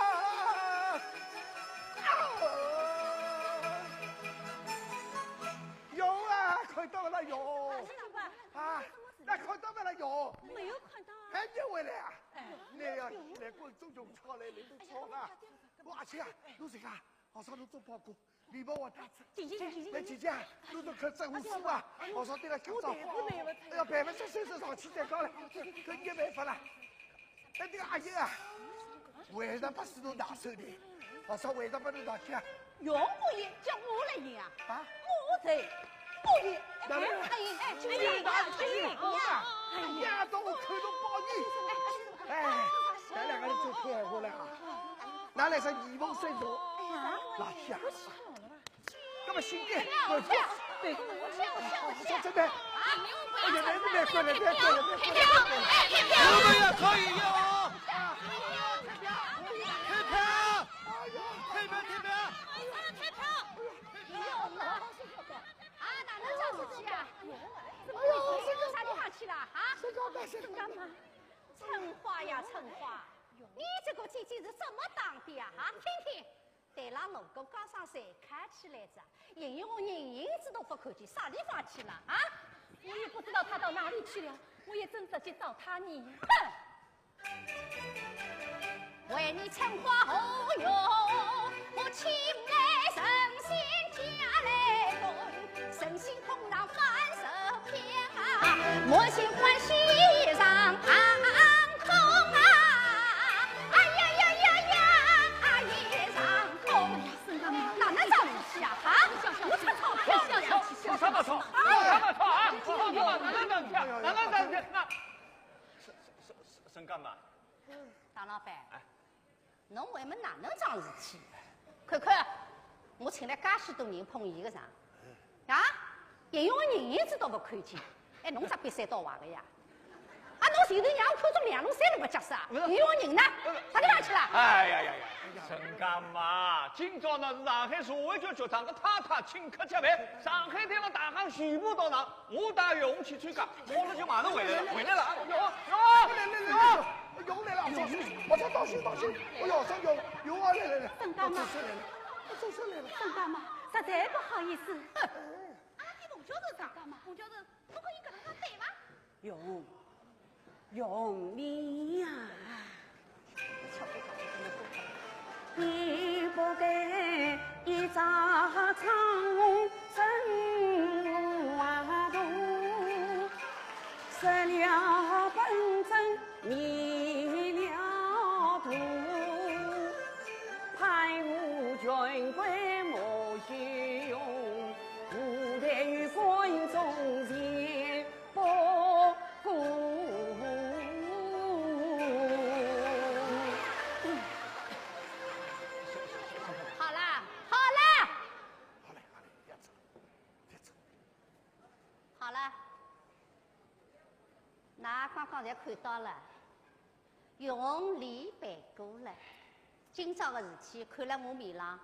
有啊，看到了有。啊，那看到没了有？没有看到啊。还没回来啊？哎。那要来观众就吵来，人都吵了。我阿姐啊，侬这个，好像侬做报告，你帮我打字。姐姐，姐姐，姐姐。来，姐姐啊，侬都看这回事吧，好像对了看着。哎呀，百分之三十上去再讲了，搿也没法了。 哎，这个阿姨啊，为啥不是侬拿手的？我说为啥不是拿去啊？用不着叫我来演啊？啊？我才不演。那么哎，哎，哎，哎，哎，哎，哎呀，都我看到报应。哎，咱两个人就开过来啊。拿来说你们谁做？啊？拿去啊。 那么新的，我去，对，我去，我去，我去。说真的，哎呀，那那过来，那过来，那过来，那过来。我们也可以有。退票，退票，退票，退票。啊，哪能这样子去啊？怎么回事？啥地方去了啊？干嘛？春花呀，春花，你这个姐姐是怎么当的呀？啊，听听。 对了，我刚刚上山看起来着，连我人影子都不看见，啥地方去了啊？我也不知道他到哪里去了，我也正着急找他呢。哼！为你春花何用？我请来神仙驾来问，神仙通常万寿篇啊，莫信欢喜上堂空啊！哎呀呀呀呀，啊，一场空。 哪能这样子啊？啊？我出钞票了呀！出什么钞？出什么钞啊？出什么钞啊？哪能这样子啊？哪能这样子啊？沈，沈，沈，沈干嘛？唐老板，哎。侬为么哪能桩事体？看看，我请来介许多人捧伊个场，啊？连我人影子都勿看见，哎，侬只瘪三倒横个呀？ 啊，侬前头让我看中两路三路个角色啊？勿是。有人呢？勿是。啥地方去了？哎呀呀呀，沈干妈，今朝呢是上海社会局局长个太太请客吃饭，上海滩个大亨全部到场，我带月红去参加，我们就马上回来了，回来了啊，月红，月红，来来来来，月红来了，我说当心当心，哎呦，沈月红，月红来来来，沈干妈，我总算来了，我总算来了。沈干妈，实在不好意思。啊，你彭教授讲干嘛？彭教授，侬看伊搿能介对伐？用，用力呀！你不该一朝闯红尘无度，失了本真迷了途，攀附权贵莫须用，无待于观众前不顾。好了，好了。好嘞，好嘞，覅走，覅走。好了，㑚刚刚侪看到了，用力办过了。今朝的事体看了我面浪，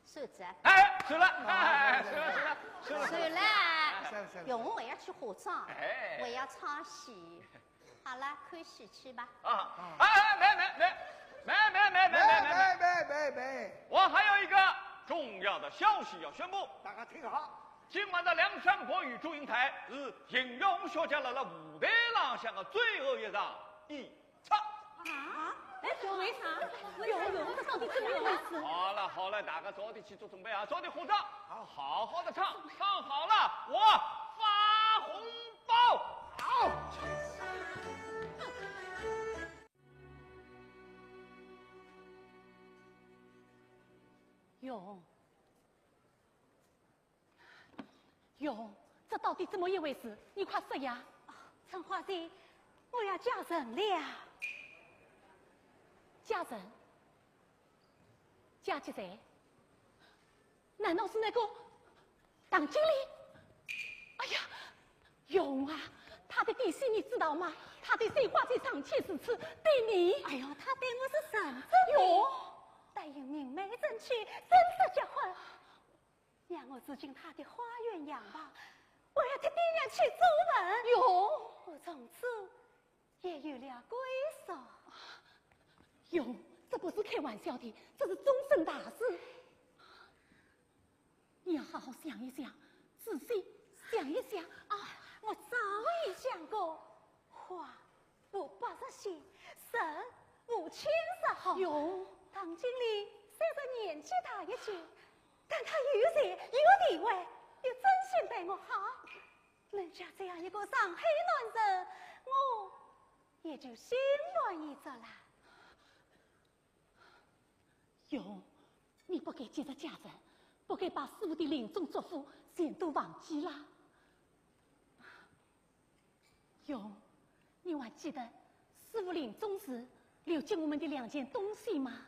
算哉。哎，算了，哎，算了，算了，算了。算了。算了，算了。用我还要去化妆，哎。我还要唱戏。 好了，看喜剧吧。啊，哎，哎，没，没，没，没，没，没，没，没，没，没，没，没，没。我还有一个重要的消息要宣布。大家听好。今晚的梁山伯与祝英台是邢荣小姐辣辣舞台浪向的最后一场演出。啊？哎，为啥？为啥？这到底怎么一回事？好了，好了，大家早点去做准备啊，早点化妆。好，好好的唱，唱好了，我发红 包。好。用，用，这到底怎么一回事？你快说呀！春花姐，我要嫁人了。嫁人？嫁给谁？ 难道是那个唐经理？哎呀，用啊，他的底细你知道吗？他对水花姐尚且如此，对你……哎呦，他对我是认真的。用，答应明媒正娶，正式结婚。让我住进他的花园洋房，我要替爹娘去做媒。用，我从此 也有了归宿。用，这不是开玩笑的，这是终身大事。你要好好想一想，仔细想一想。啊，我早已想过，花无百日鲜，人无千日好。用，唐经理虽然年纪大一些，但他有钱有地位，有真心待我好。 能嫁这样一个上海男人，我也就心满意足了。用，你不该急着嫁人，不该把师傅的临终嘱咐全都忘记了。用，你还记得师傅临终时留给我们的两件东西吗？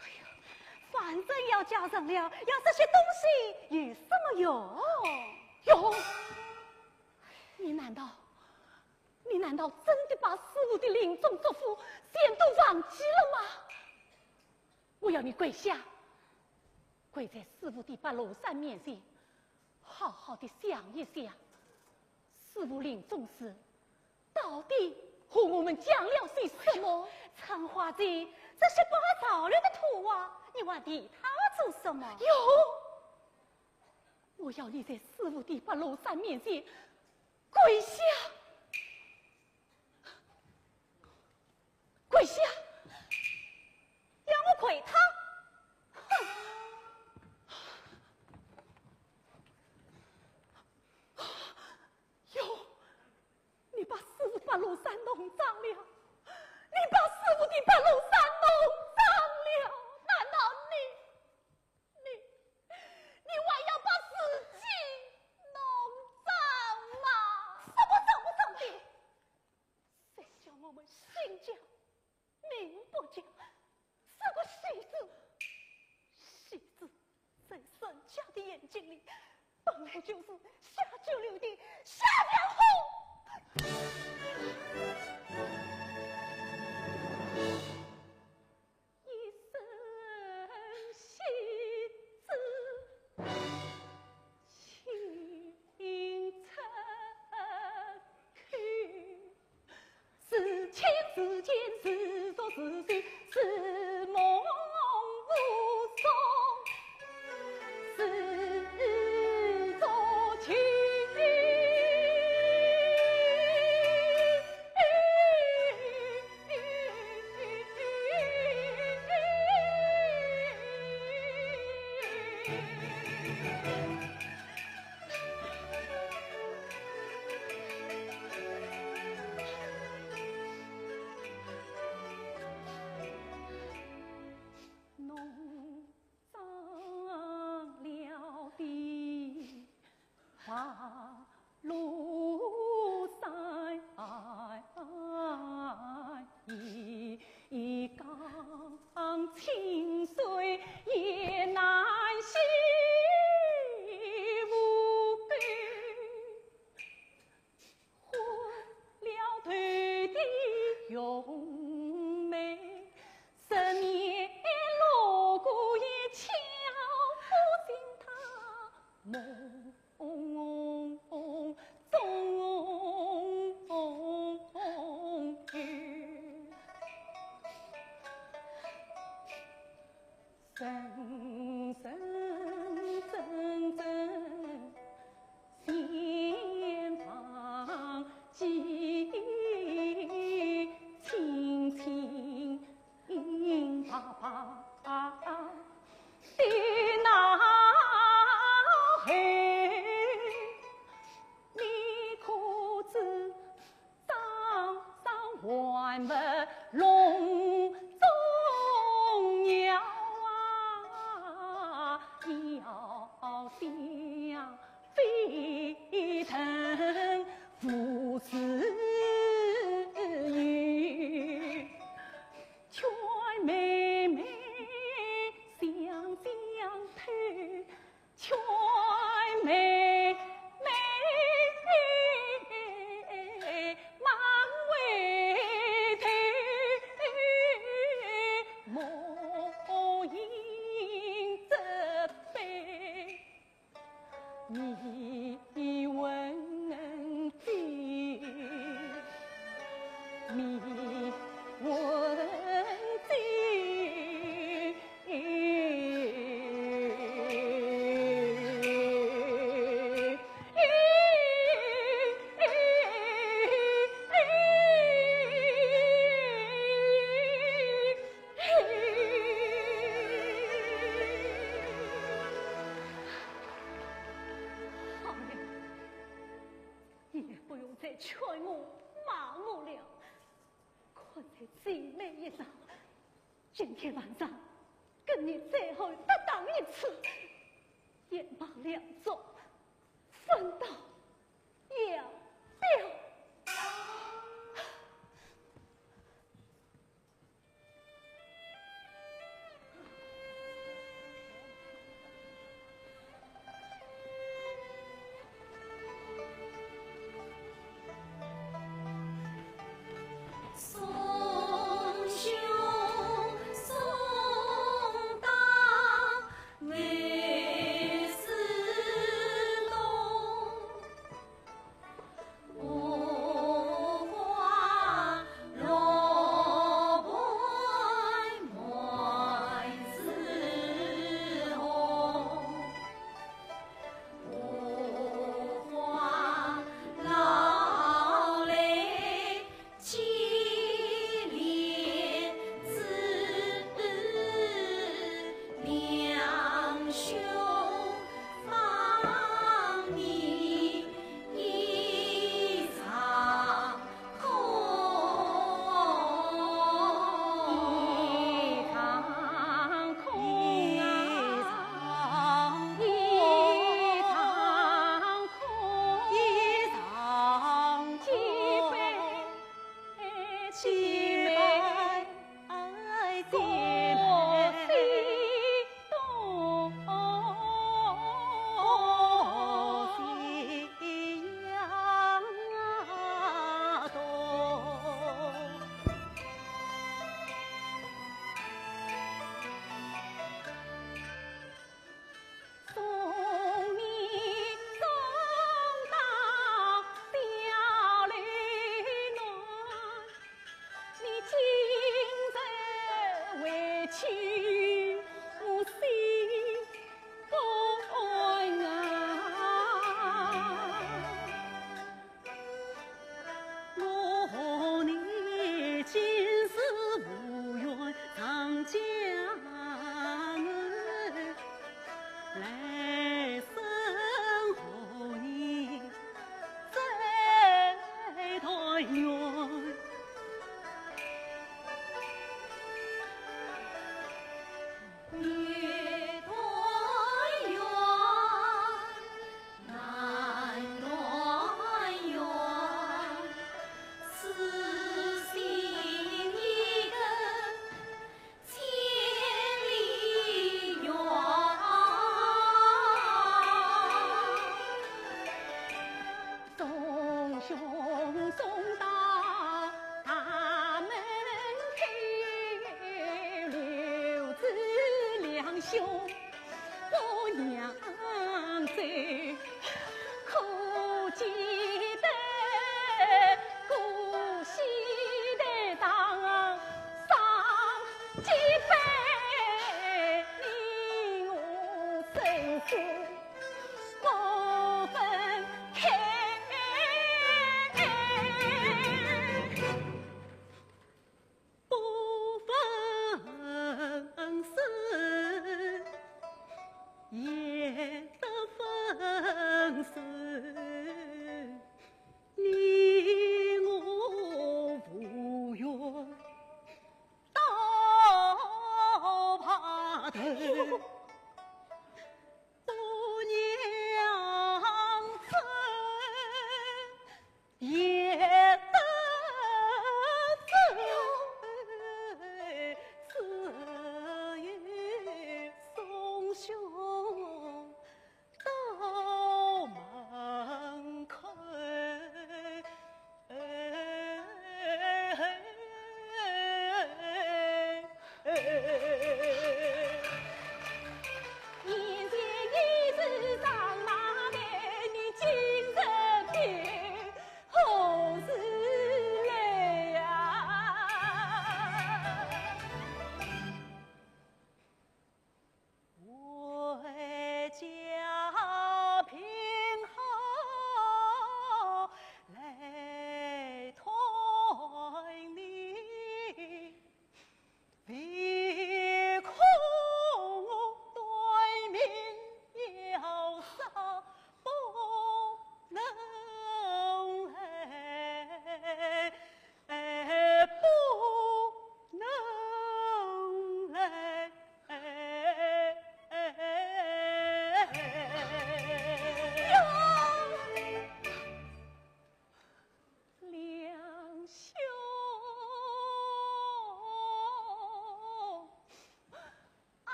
哎呀，反正要嫁人了，要这些东西有什么用？用？你难道，你难道真的把师傅的临终嘱咐全都忘记了吗？我要你跪下，跪在师傅的白罗衫面前，好好的想一想，师傅临终时 到底和我们讲了些什么？春花姐，这些不合潮流的土话，你还提它做什么？用，我要你在师傅的白罗衫面前跪下，跪下，让我跪他？哼！用， 你把师傅白罗衫弄脏了，你把师傅的白罗衫弄脏了，难道你，你，你还要把自己弄脏吗？什么脏不脏的？谁叫我们姓姜 名不讲，是个戏子。戏子在人家的眼睛里，本来就是下九流的下贱货。一身戏子，情出口。 是亲是贱，是俗是秀，是梦人生真正前方几亲亲爸爸的那后，你可知 掌上还不笼中鸟啊，要想飞腾无自由，劝妹妹想想透， 劝妹妹莫回头，莫因这悲。你问 你问这好了，也不用再劝我、骂我了。 看在姐妹一场，今天晚上跟你最后搭档一次，也罢了，做分道扬镳。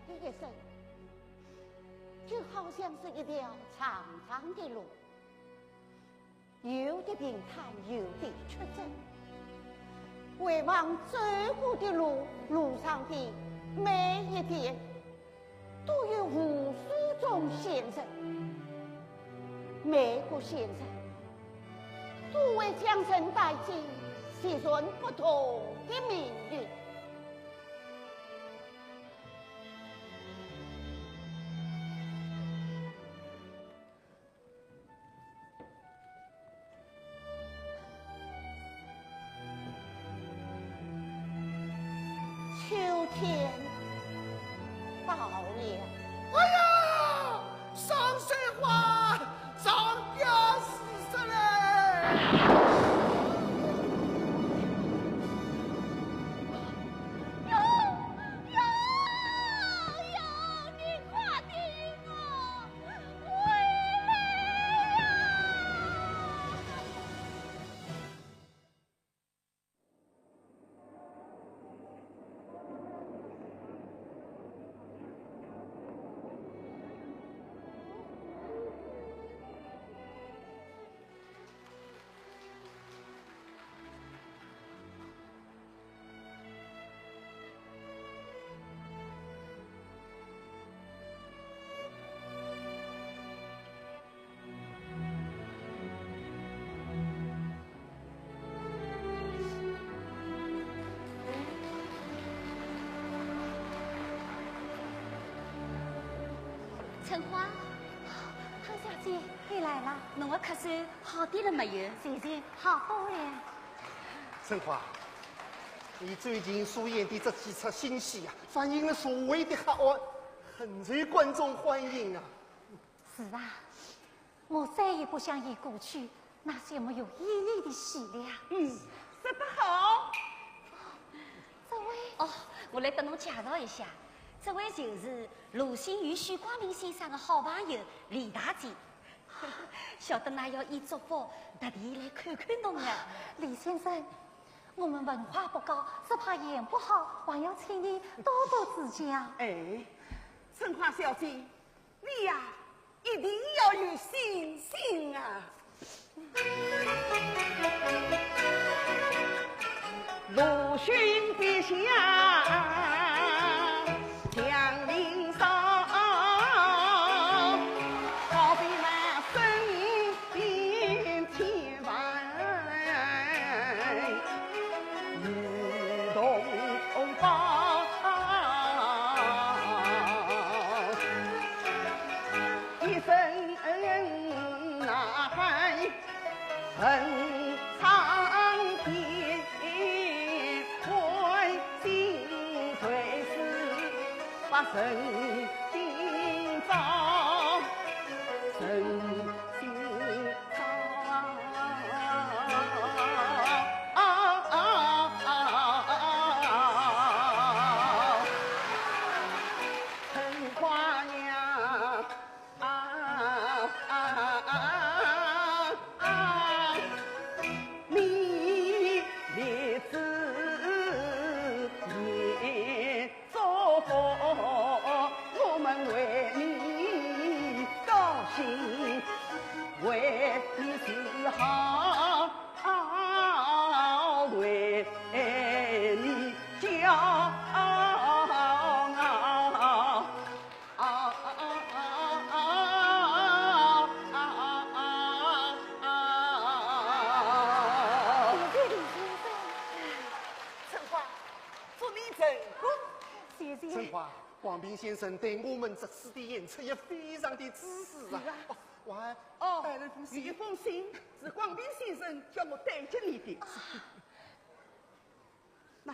的一生，就好像是一条长长的路，有的平坦，有的曲折。回望走过的路，路上的每一天，都有无数种选择，每个选择都为将人带进截然不同的命运。 秋天到了。哎呀，上水花，上吊死了嘞！哟，哟，哟，你快点啊！ 回来呀！春花，汤小姐，你来了。侬个咳嗽好点了没有？谢谢，好多了。 春花，你最近所演的这几出新戏啊，反映了社会的黑暗，很受观众欢迎啊。是啊，我再也不想演过去那些没有意义的戏了。嗯，说得好。这位……哦，我来搭侬介绍一下，这位就是鲁迅与许广平先生的好朋友李大姐。 晓得㑚要演《祝福》，特地来看看侬啊。李先生，我们文化不高，只怕演不好，还要请你多多指教。哎，春花小姐，你呀，一定要有信心啊。 鲁迅笔下祥林嫂，好比那身边千万女同胞。一声呐喊 问苍天，关心谁是把人今朝人今朝。春花呀， 啊，啊，啊，啊，你立志，你祝福，我们为你高兴，为你自豪，为你骄傲。 啊，啊，啊，啊，啊，啊，啊，啊。谢谢李先生。春花，祝你成功。谢谢。春花，广平先生对我们这次的演出也非常的支持啊。是啊。哦，我还哦，带了封信。有一封信是广平先生叫我带给你的。啊。那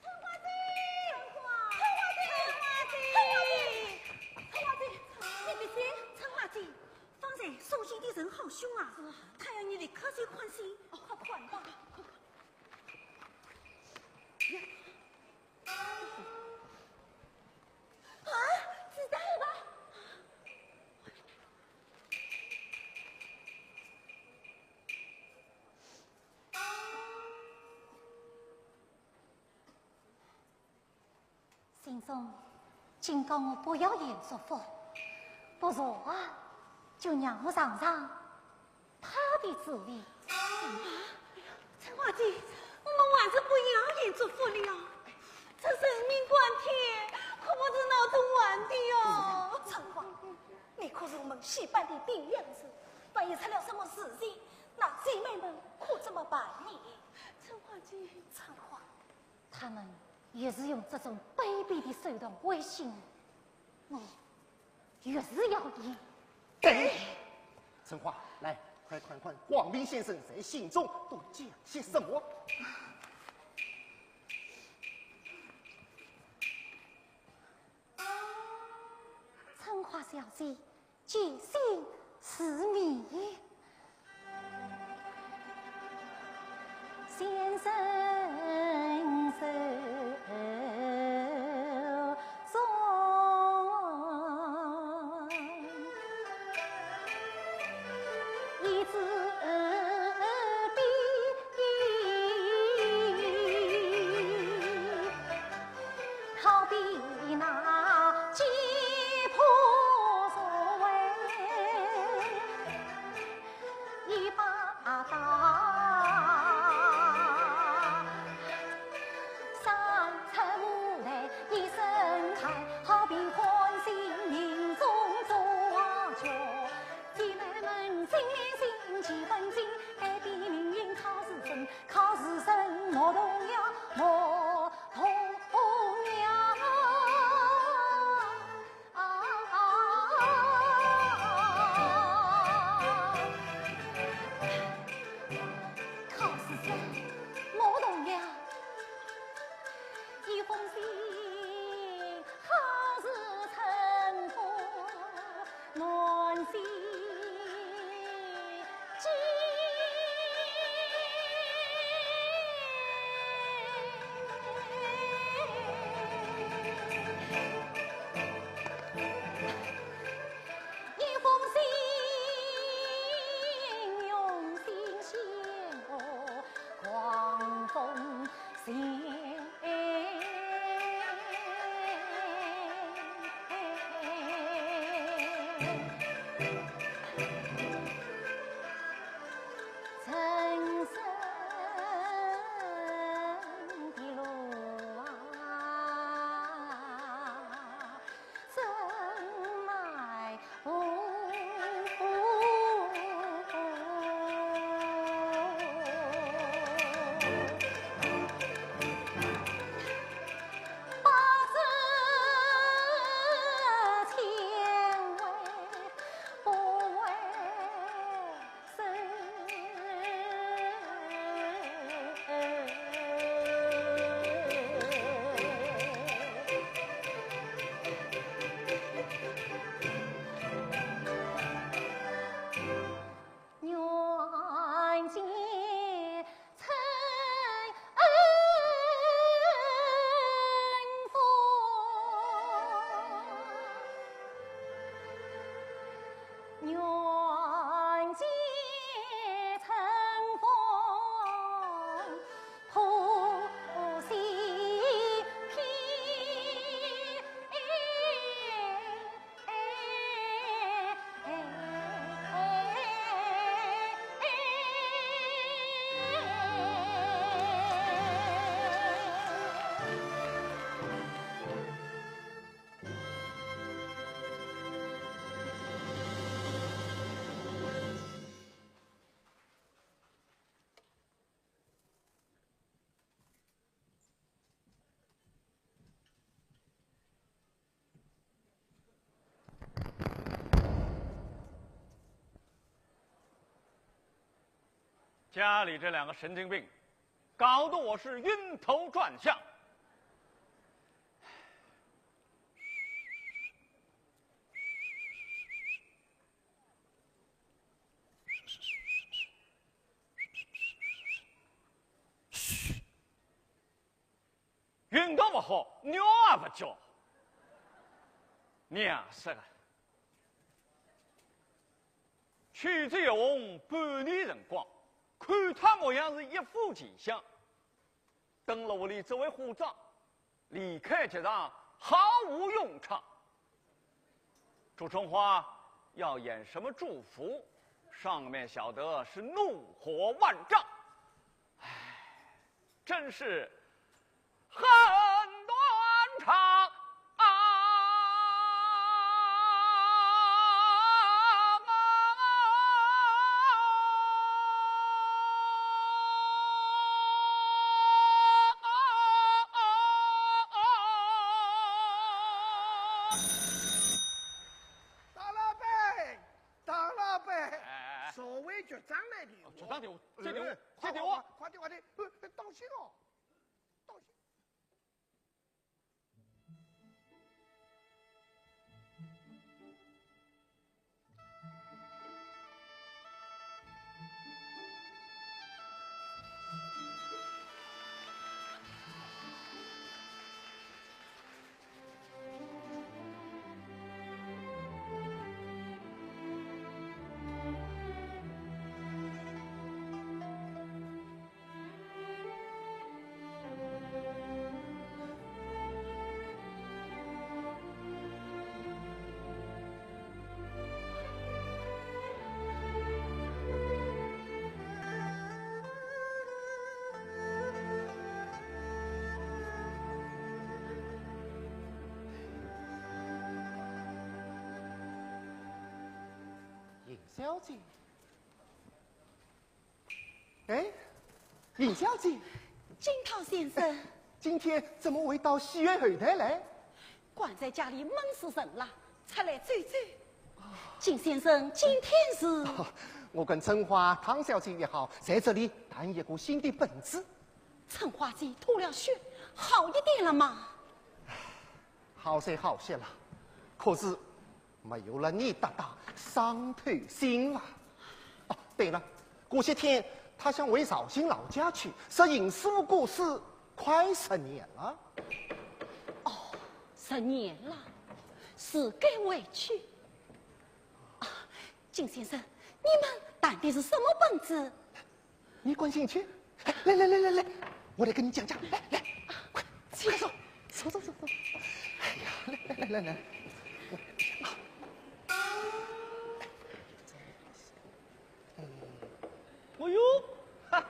春花姐，春花姐，春花姐，春花姐，你别急。春花姐，方才送信的人好凶啊！是啊。他要你立刻去看信。哦，快看吧。快看。啊，子弹了吧？ 啊，总警告我不要演这副，不然啊，就让我尝尝他的滋味。春花姐，我们还是不要演这副了。这人命关天，可不是闹着玩的哟。春花，你可是我们戏班的顶梁柱，万一出了什么事情，那姐妹们可怎么办呢？春花姐，春花。 他们越是用这种卑鄙的手段威胁我，我越是要演。对，春花，来，快看看广平先生在信中都讲些什么。春花小姐， 见信如面。先生手中，一支笔。 好比那吉普索威，一把刀，三尺无来一声喊，好比唤醒命中主角。姐妹们，心连心，气氛紧，改变命运靠自身。 靠自身，莫动摇，莫动摇。啊，靠自身，莫动摇。一封信，好似春风 暖心间。一封信，用心写过，狂风 家里这两个神经病，搞得我是晕头转向。运道勿好，尿也勿叫。娘是个！去仔叶红半年辰光，看他模样是一副奇相。等了屋里这位虎丈，离开剧场毫无用场。祝春花要演什么祝福，上面晓得是怒火万丈。唉，真是很断肠啊！大老板，大老板，哎哎哎，社会局长来的。哦，局长的，这里，哎，这里我。快点，快点，快点，呃，当心哦，当心。 尹小姐。 哎，尹小姐。金涛先生。今天怎么会到戏院后台来？关在家里闷死人了，出来走走。金先生，今天是？哦，我跟春花、汤小姐约好，在这里谈一个新的本子。春花姐吐了血，好一点了吗？ 好些好些了，可是没有了你搭档，伤透心了。哦，对了，过些天她想回绍兴老家去，说尹师傅过世快十年了。哦，十年了，是该回去。啊，金先生，你们谈的是什么本子？ 你感兴趣？来来来来来，我来跟你讲讲。来来，快快坐，坐坐坐坐。哎呀，来来来来来。哎呦，哈，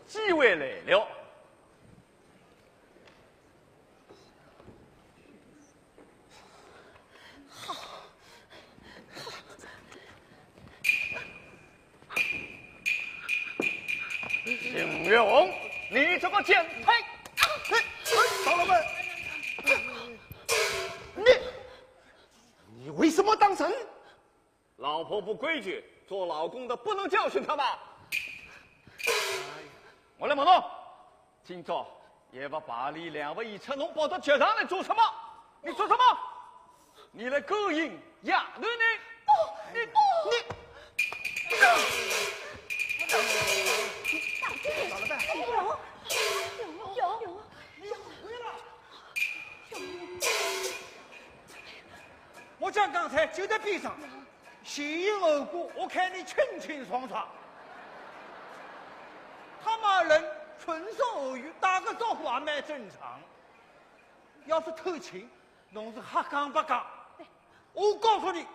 机会来了。 邢月红，你这个贱胚！哎，哎，大老板，你，你为什么打人？老婆不规矩，做老公的不能教训她吗？我来问侬， 今朝夜里两百一十，侬跑到剧场来做什么？你做什么？你来勾引野男人？不，你，你，我讲刚才就在边上，前因后果我看得清清爽爽。他们二人纯属偶遇，打个招呼也蛮正常。要是偷情，侬是瞎讲八讲。我告诉你，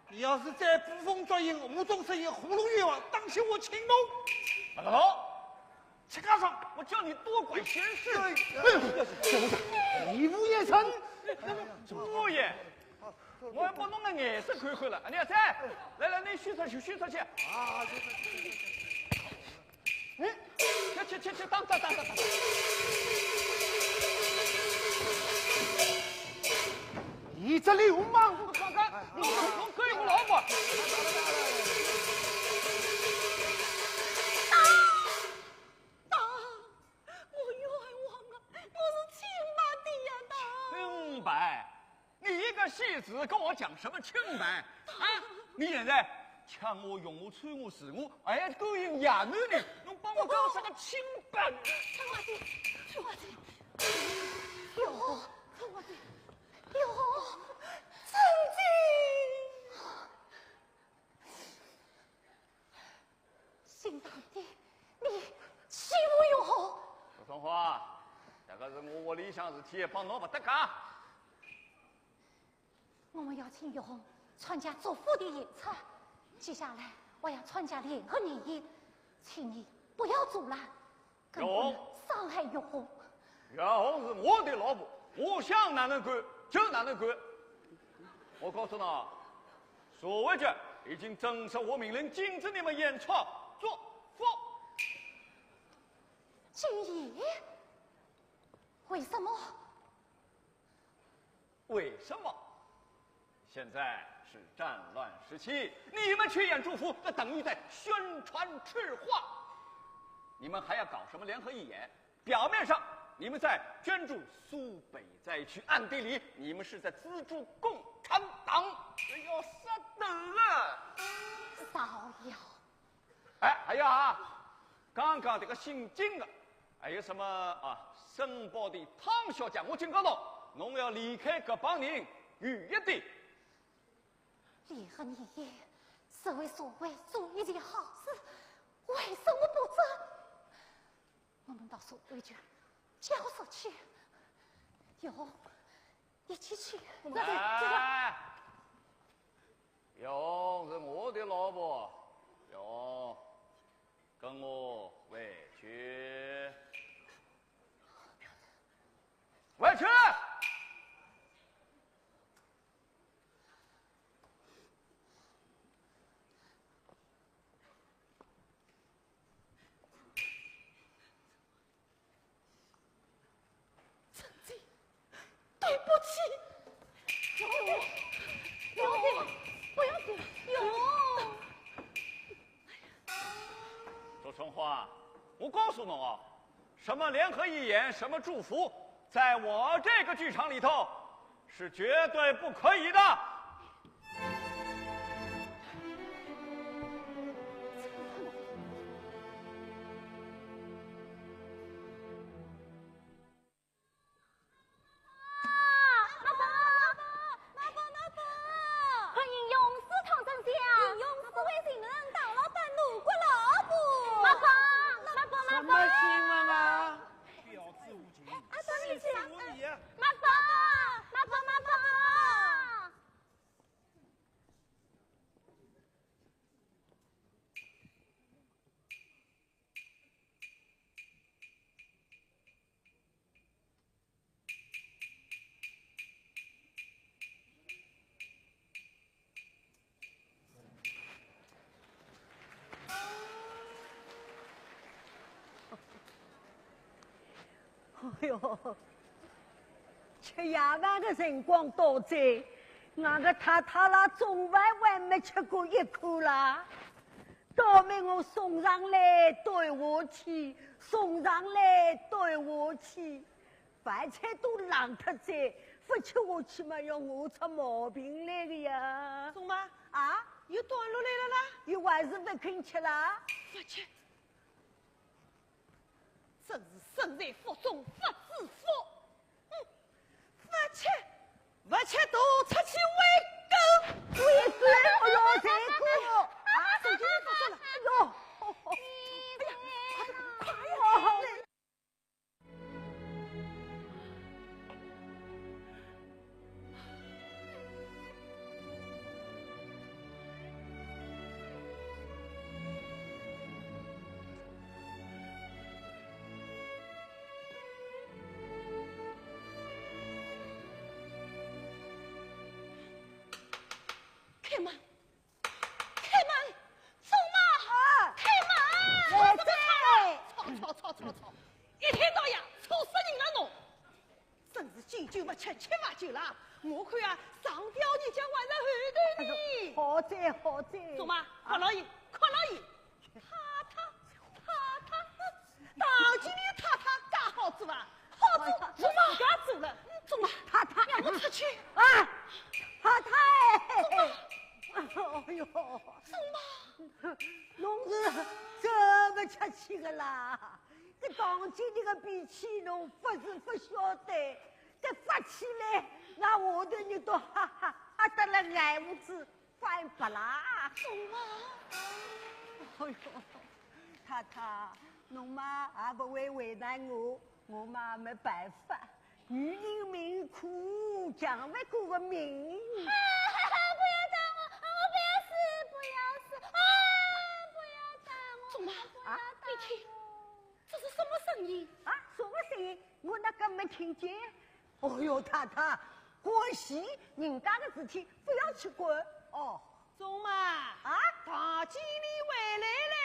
你要是再捕风捉影、无中生有、胡弄冤枉，当心我请侬。马大头， 再加上我叫你多管闲事。哎，哎，哎，你无言声。无言，我还把侬个颜色看看了。你看，来来，你许出去，许出去。啊，对对对对对。哎，去去去去，打打打打打。你这流氓！看看，侬侬可以我老婆。 打！打！我冤枉啊！我是清白的呀，打！清白？你一个戏子跟我讲什么清白？啊？你现在抢我、用我、穿我、试我，还要勾引野男人，侬帮我搞啥个清白？春花姐，春花姐，哟，春花姐，哟，春姐。 新堂弟，你欺负月红！祝春花，这个是我屋里桩事体也帮侬勿搭界。我们要请玉红参加祝福的演出，接下来我要参加联合义演，请你不要阻拦，更不能伤害玉红。玉红是我的老婆，我想哪能管就哪能管。我告诉侬，社会局已经正式下命令禁止你们演出祝福。禁演？为什么？为什么？现在是战乱时期，你们去演祝福，那等于在宣传赤化。你们还要搞什么联合义演？表面上你们在捐助苏北灾区，暗地里你们是在资助共产党。哎呦，杀头啊！造谣！哎，还有啊，刚刚这个姓金的，还有什么啊，申报的汤小姐，我警告侬，侬要离开搿帮人远一点。联合义演是为社会做一件好事，为什么不准？我们到社会局交涉去。玉红，一起去。我们这这个哎，玉红是我的老婆，玉红，跟我回去，回去。陈姐，对不起。不要紧，不要紧，不要紧。周春花，我告诉侬啊，什么联合义演，什么祝福，在我这个剧场里头是绝对不可以的。妈宝，妈宝，妈宝，妈宝！快引勇士唐丞相！引勇士为情人，唐老板奴骨老婆！妈宝，妈宝，妈宝！什么新闻啊？婊子无情，啊，当然是了。无理啊！妈宝，妈宝，妈宝！ 哎哟，吃夜饭的辰光到哉，俺个太太啦，中饭还没吃过一口啦。倒霉我送上来端下去，送上来端下去，饭菜都冷脱哉，勿吃下去嘛，要饿出毛病来的呀。宋妈，啊？又端落来了啦？又还是勿肯吃啦？勿吃。 真是身在福中不知福。嗯，勿吃，勿吃，都出去喂狗。喂狗，哎哟，这个，啊，手机里发生了，哎哟，哎呀，快点，快点。 开门！开门！宋妈！啊！开门！我在。吵吵吵吵吵！一天到夜吵死人了侬！真是敬酒勿吃吃罚酒啦！我看啊，上吊日脚还在后头呢。哎呦，好哉好哉。宋妈，啊。看牢伊，看牢伊。 太太，太太，唐经理太太介好做啊？好做，哎呀，我自家做了。宋妈，太太，让我出去。啊，太太。宋妈。哎呦，宋妈。侬是真勿客气个啦。搿唐经理个脾气侬勿是勿晓得，搿发起来，那下头日脚哈哈，啊，得了，挨勿住。 翻白啦。宋妈。哎呦，太太，侬嘛也勿会为难我，我嘛没办法。女人命苦，强勿过个命。啊，不要打我，啊，我不要死，不要死，啊，不要打我，钟妈，不要打我。啊，你听，这是什么声音？啊，什么声音？我哪个没听见？哦哟，太太，关系人家的事情，不要去管。哦。 钟妈，啊？唐经理回来了。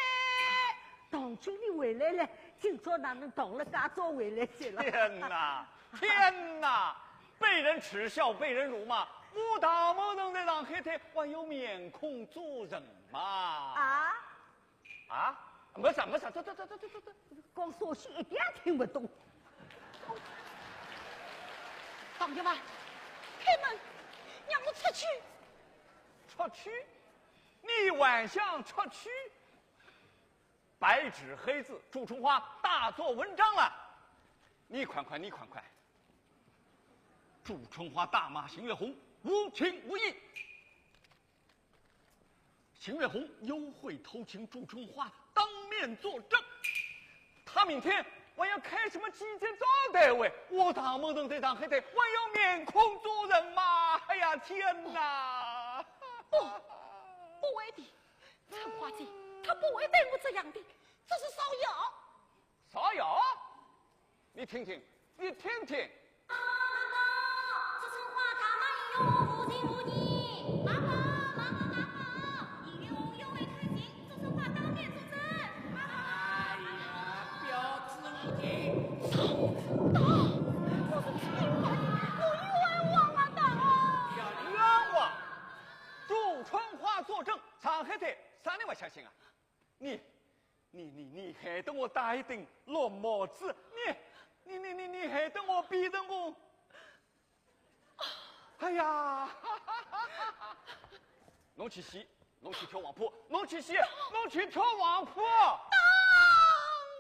唐经理回来了，今朝哪能唐了介早回来些了？天哪，天哪！被人耻笑，被人辱骂，我唐某人在上海滩还有面孔做人吗？啊？啊？没啥，没啥，走走走走走走走。讲啥西一点听不懂。唐员外，开门，让我出去。 出去？你还想出去？白纸黑字，祝春花大做文章了。你看看，你看看，祝春花大骂邢月红无情无义。邢月红幽会偷情，祝春花当面作证。 他明天还要开什么记者招待会？我唐某人在上海滩还有面孔做人吗？哎呀，天哪！不，不会的，春花姐，她不会对我这样的，这是造谣。造谣？你听听，你听听。 妈妈，祝春花大骂邢月红无情无义。妈妈，妈妈，妈妈，邢月红幽会偷情，祝春花当面作证。妈妈，哎呀，婊子无情。打，打，我是清白的，我冤枉啊，打啊！冤枉？祝春花作证，上海滩啥人不相信啊？你，你，你，你害得我戴一顶绿帽子，你，你，你，你，你害得我变成功。 哎呀，侬去死，侬去跳黄浦，侬去死，侬去跳黄浦。当，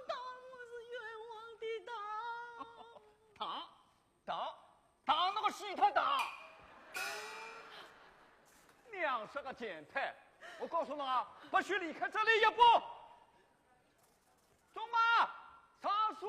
当，我是冤枉的，当。当，当，当，那个死他当。两十个贱胎，我告诉侬啊，不许离开这里一步。 钟妈，上锁。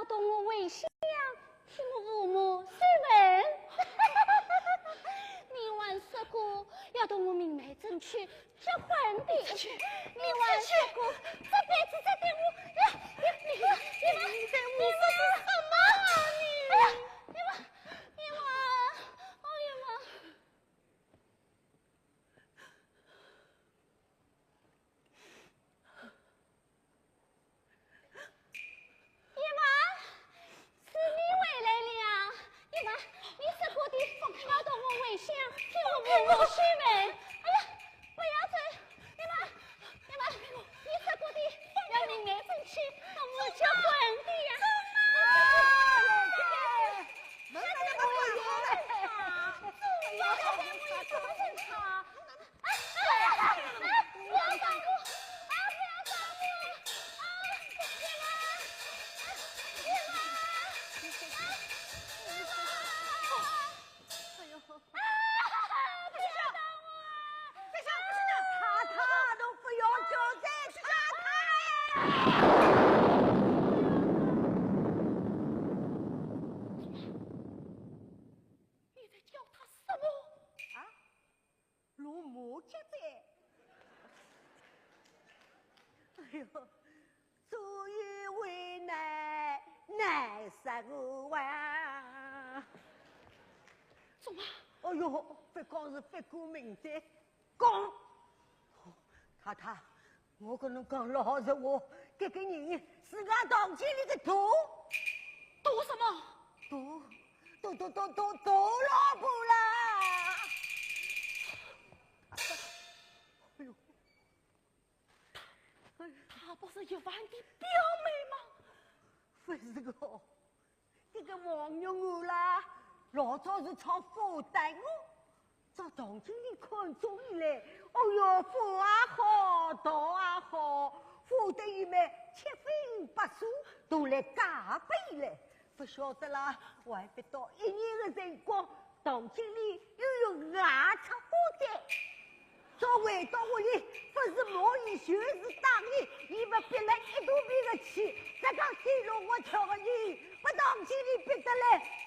同我回乡，替我父母修坟。你还说过要同我明媒正娶，结婚的。你出去，你还说过这辈子只对我，哎呀，你，你，你，你，你说的什么啊你？哎呀，你们，你们，哎呀妈！ 姨妈，是你回来了呀？姨妈，你说过的要同我回乡，替我父母修坟。哎呀，不要走，姨妈，姨妈，你说过的要明媒正娶，同我结婚的呀。哎呀，哎呀，哎呀， 太太，都不要叫再太太！你在叫她什么？啊？ 落马脚哉。哎呦，左右为难，难杀我啊！怎么？哎呦，不光是不顾命的，讲！太太， 我跟侬讲老实话，搿个人是俺唐经理的大，大什么？大，大，大，大，大，大老婆啦！哎呦，她不是一凡的表妹吗？不是个， 这个王玉娥啦，老早是唱花旦哦，遭唐经理看中以来，哦哟，花也好，道也好，花得伊们七荤八素都来加倍了。不晓得啦，还不到一年的辰光，唐经理又要外出花旦。 早回到屋里，不是骂伊就是打伊，伊不逼了一肚皮的气，这个天路我跳个你，不当心你逼得来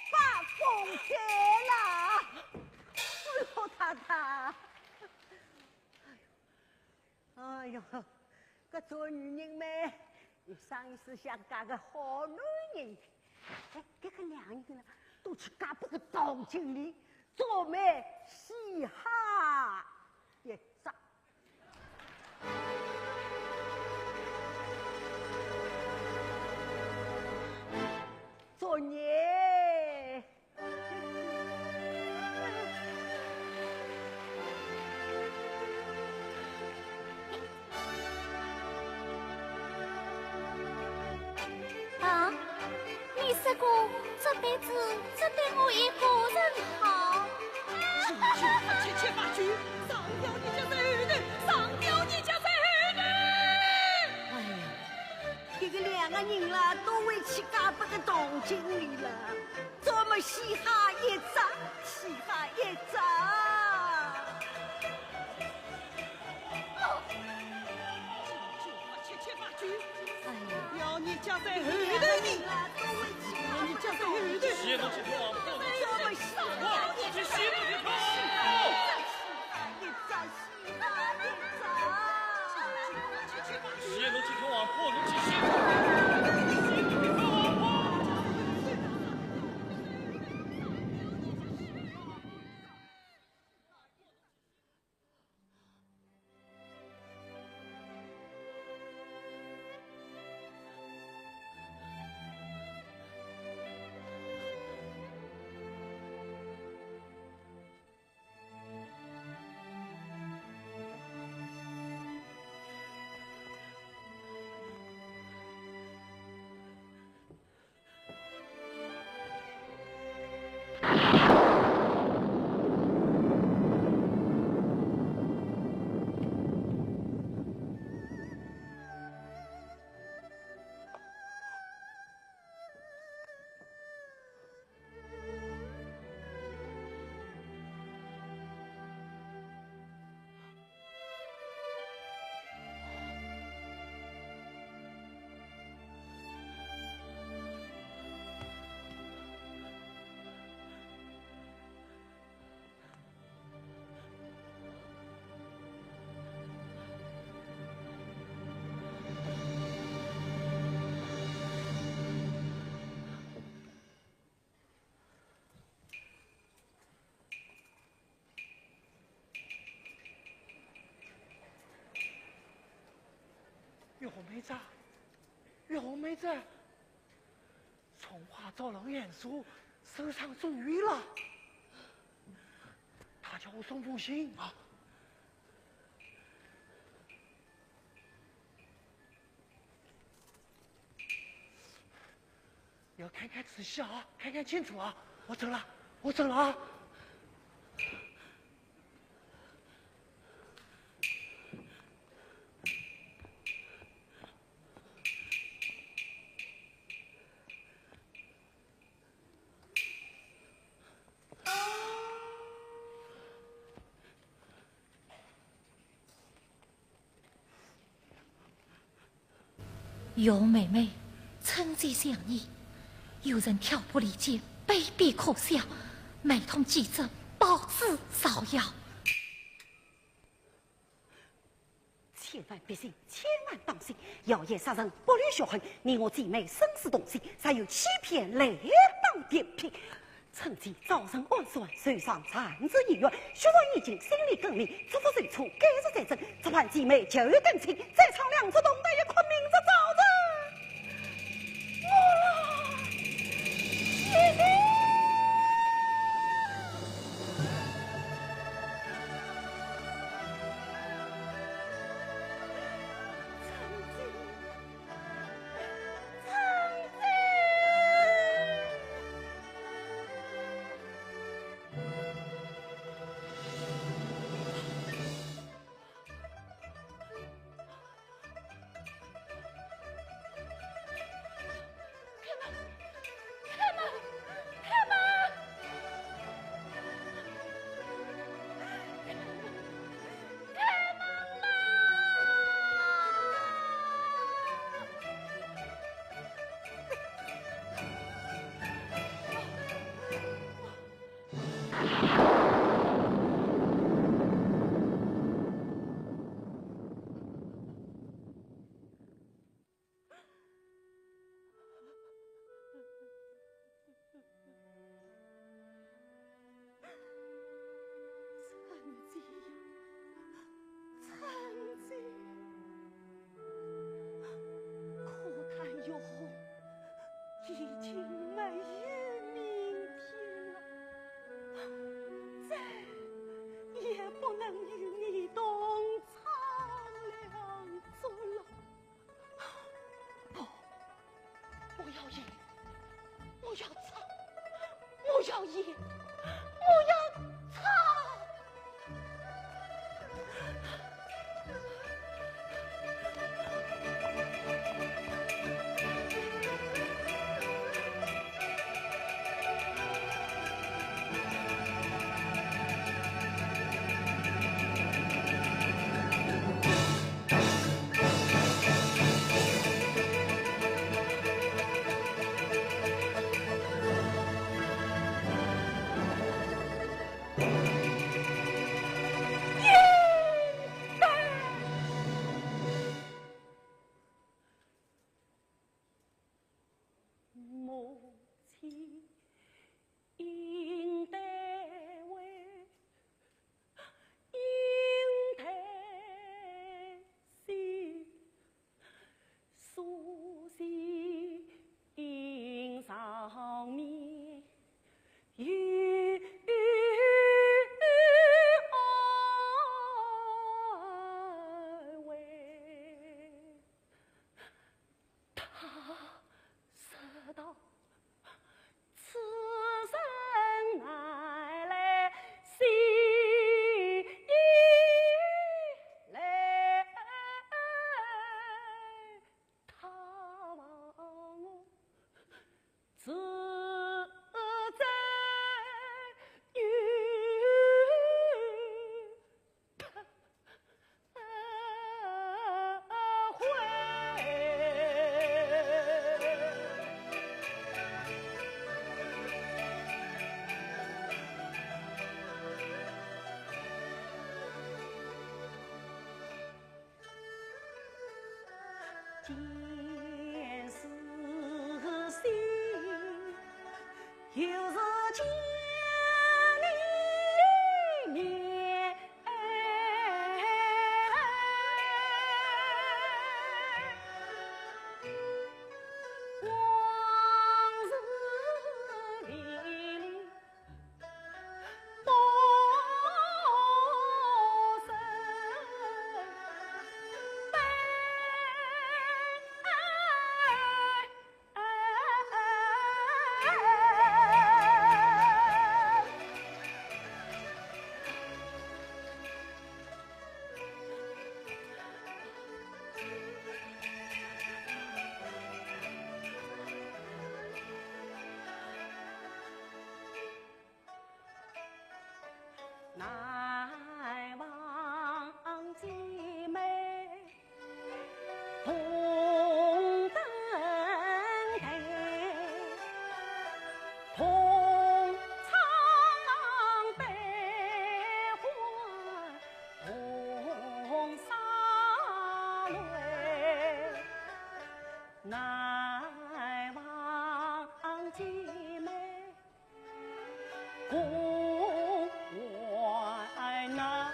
发疯癲啦！哎呦，太太，哎呦，搿做女人嘛，一生一世想嫁个好男人。哎，搿个两个人呢，都去嫁拨个唐经理， 做媒嘻哈一只。作孽！ 啊，你说过这辈子只对我一个人好。去，去，去，去，去，上吊你家在后头，上吊你家在后头！哎呀，这个两个人啦，都会去嫁拨个唐经理了，做媒嘻哈一只，嘻哈一只。 哎呀，要你家在后头呢，要你家在后头。洗脑去跳王婆，王婆去洗脑去跳王婆。洗脑去跳王婆，你去洗脑去跳王婆。月红妹子，月红妹子，春花遭人暗杀，受伤住院了。她叫我送封信。啊。要看看仔细啊，看看清楚啊。我走了，我走了啊。 月红妹妹，春姐想你。有人挑拨离间，卑鄙可笑，买通记者，报纸造谣。千万别信，千万当心，谣言杀人，不留血痕，你我姐妹生死同心，若有欺骗，来当点评。 春姐遭人暗算，受伤暂时住院，血肉已尽，心理更名，出府受处，该日再审，只盼姐妹旧友更亲，再唱两出，同得一哭，明日早晨。我来谢你。 春姐呀，春姐，可叹月红已经没有明天了，再也不能与你同唱梁祝了。 不，我要演，我要唱，我要演，我要唱。母亲。 应待为，应待惜，苏醒上面，有安慰。 他说道：“此生难来，心已累，他望我自在 见是心，又是见你面。”难，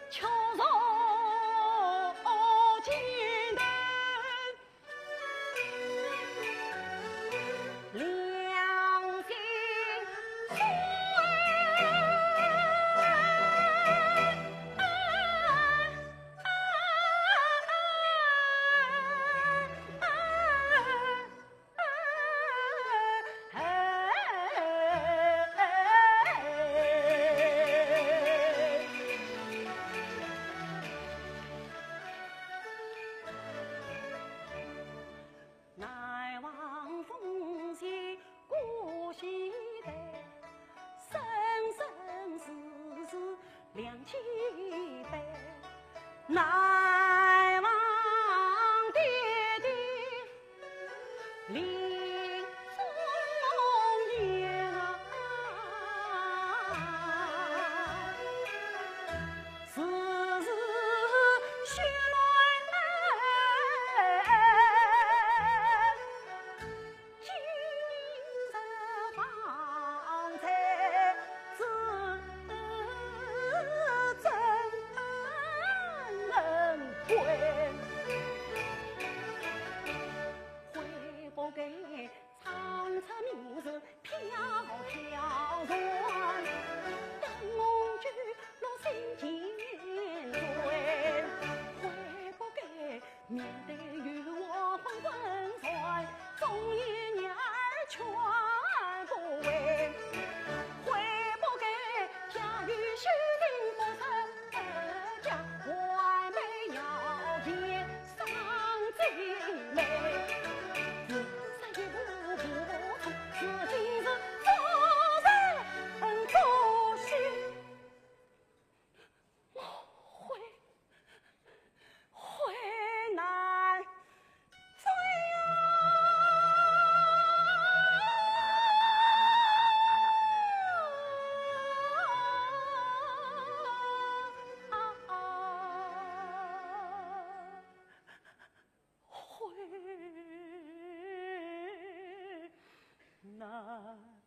却受尽的良心酸。难忘奉先古稀代，生生世世两期待。难忘爹爹临终言啊， 时时许愿，今日方才是真恩归。悔不该唱出名字飘飘然，灯红酒绿心间醉。悔不该面对诱惑昏昏睡，忠言逆耳劝不违。悔不该家有修行不成家，还没要见 上姐妹，自杀一步步错，如今是做人做事，我悔，悔难追啊！ 悔难追。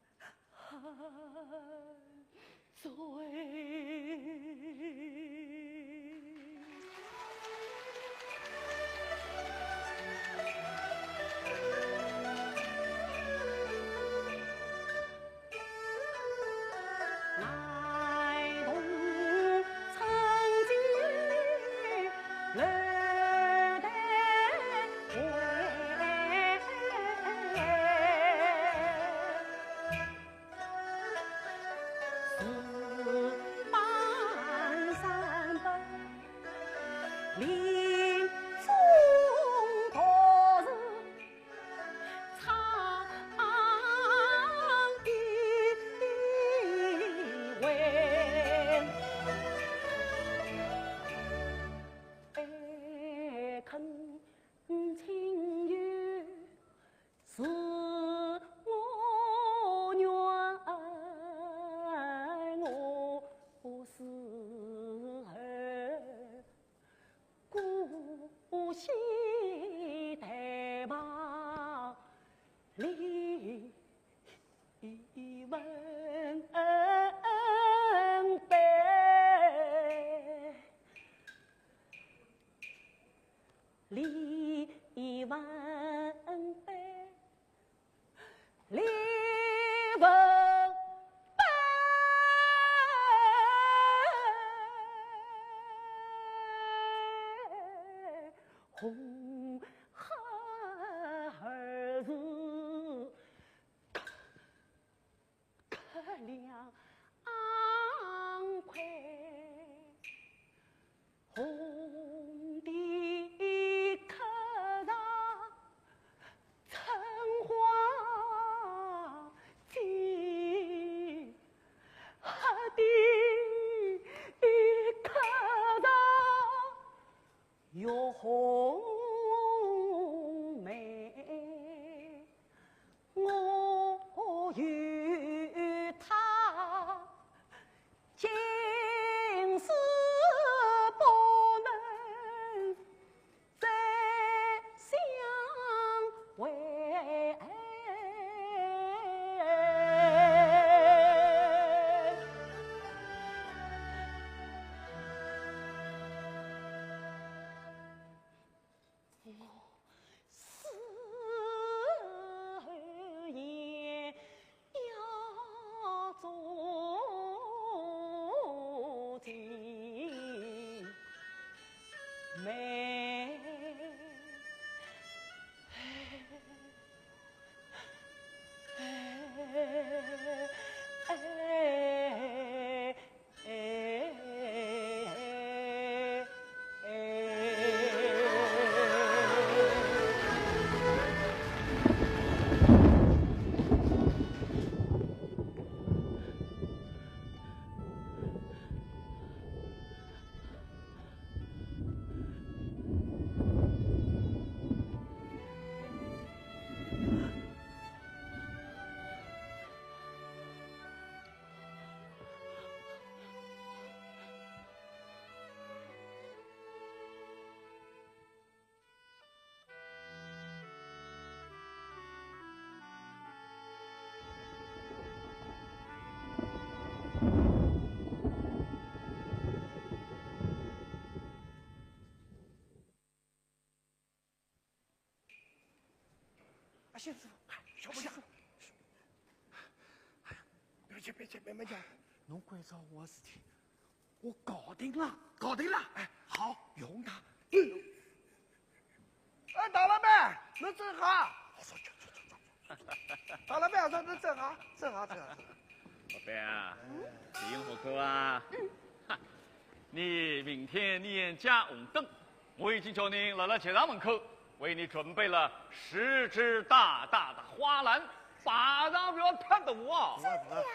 妹。啊，小师傅，小师傅，哎呀，别急，别急，慢慢讲。侬关照我的事体，我搞定了，搞定了。哎，好，用他。哎，大老板，侬真好。我说，去去去去。大老板，我说侬真好，真好，真好，真好。老板啊，你用好口啊。嗯。哈，你明天你家红灯。 我已经叫人来了钱塘门口，为你准备了十只大大的花篮，摆上不要太多啊。真的呀？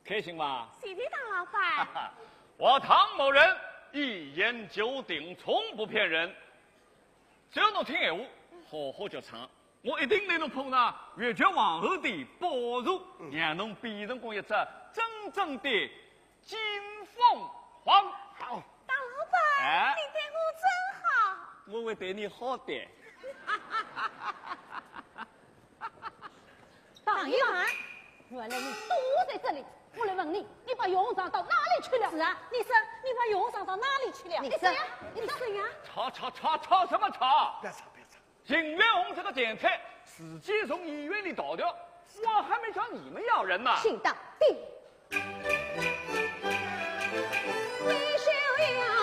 开心吧？谢谢唐老板。我唐某人一言九鼎，从不骗人。只要侬听闲话，好好叫唱，我一定拿侬捧上越剧皇后的宝座，让侬变成功一只真正的 金凤凰。好。唐老板，哎，你对我真好。我会对你好的。唐一凡，原来你躲在这里。我来问你，你把云裳到哪里去了？是啊，你说你把云裳到哪里去了？你说呀，你说呀。吵吵吵吵什么吵？别吵，别吵。 银月红这个贱才自己从医院里逃掉，我还没找你们要人呢。姓唐的。你说，你说，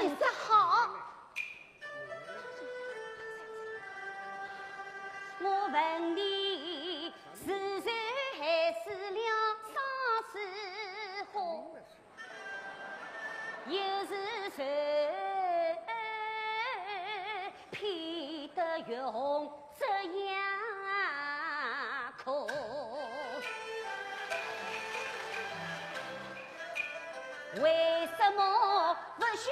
你说好。我问你，是谁害死了双子花？ 又是谁骗得月红这样苦？为什么不许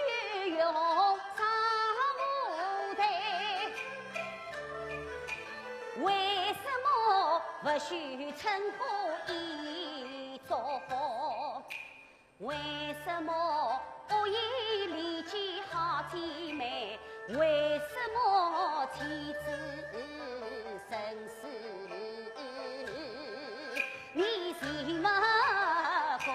月红上舞台？为什么不许春花一朵花？ 为什么恶意离间好姐妹？为什么妻子生死你心不过？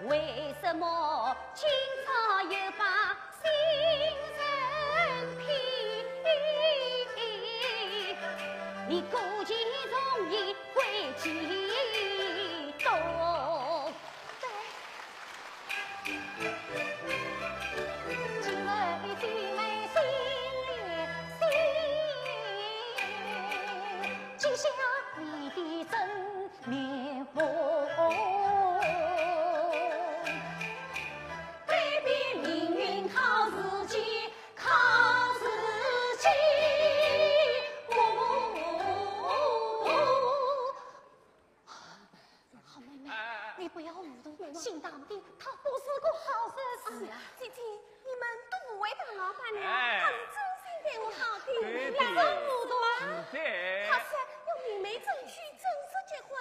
为什么今朝又把新人骗？你故技重演，诡计多。 好妹妹，哎，哎，哎。你不要糊涂，姓唐的他不是个好人。是啊。姐姐，你们都误会唐老板了，哎，他是真心对我好的，对的，你不要糊涂啊。是的。他说要明媒正娶，正式结婚，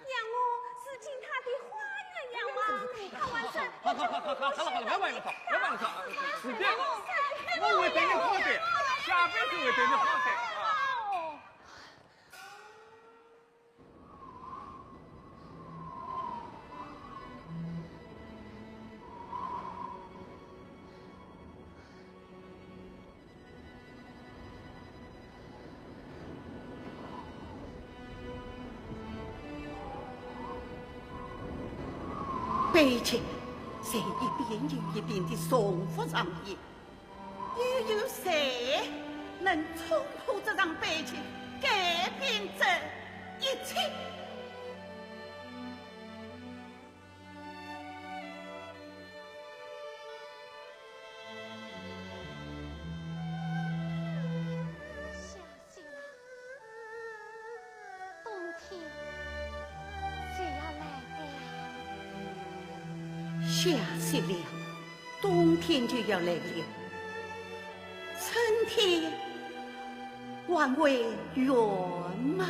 让我住进他的花园养娃，他完全不顾我的心。好，好，好，好，好了，好了，不要玩了，不要玩了，是的，我会对你好的，下辈子会对你好的啊。悲剧在一遍又一遍地重复上演，又有谁能冲破这场悲剧，改变这一切？ 下雪了，冬天就要来了。下雪了，冬天就要来了。春天还会远吗？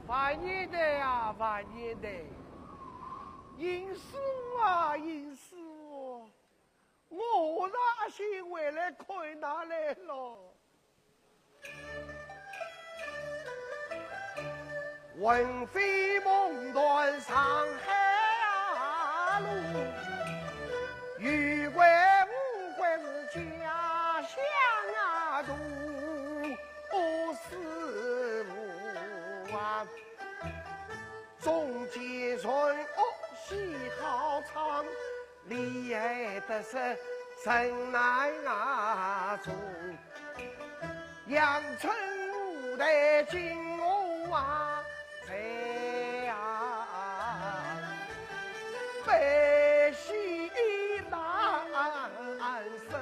万年台啊，万年台，邢师傅啊，邢师傅，我那阿信回来看㑚来了。 魂飞梦断上海路，有归无归是家乡啊，大师傅啊，中间传恶戏好唱，厉害得是神难啊中。 阳春舞台金花啊，在啊，悲喜难舍，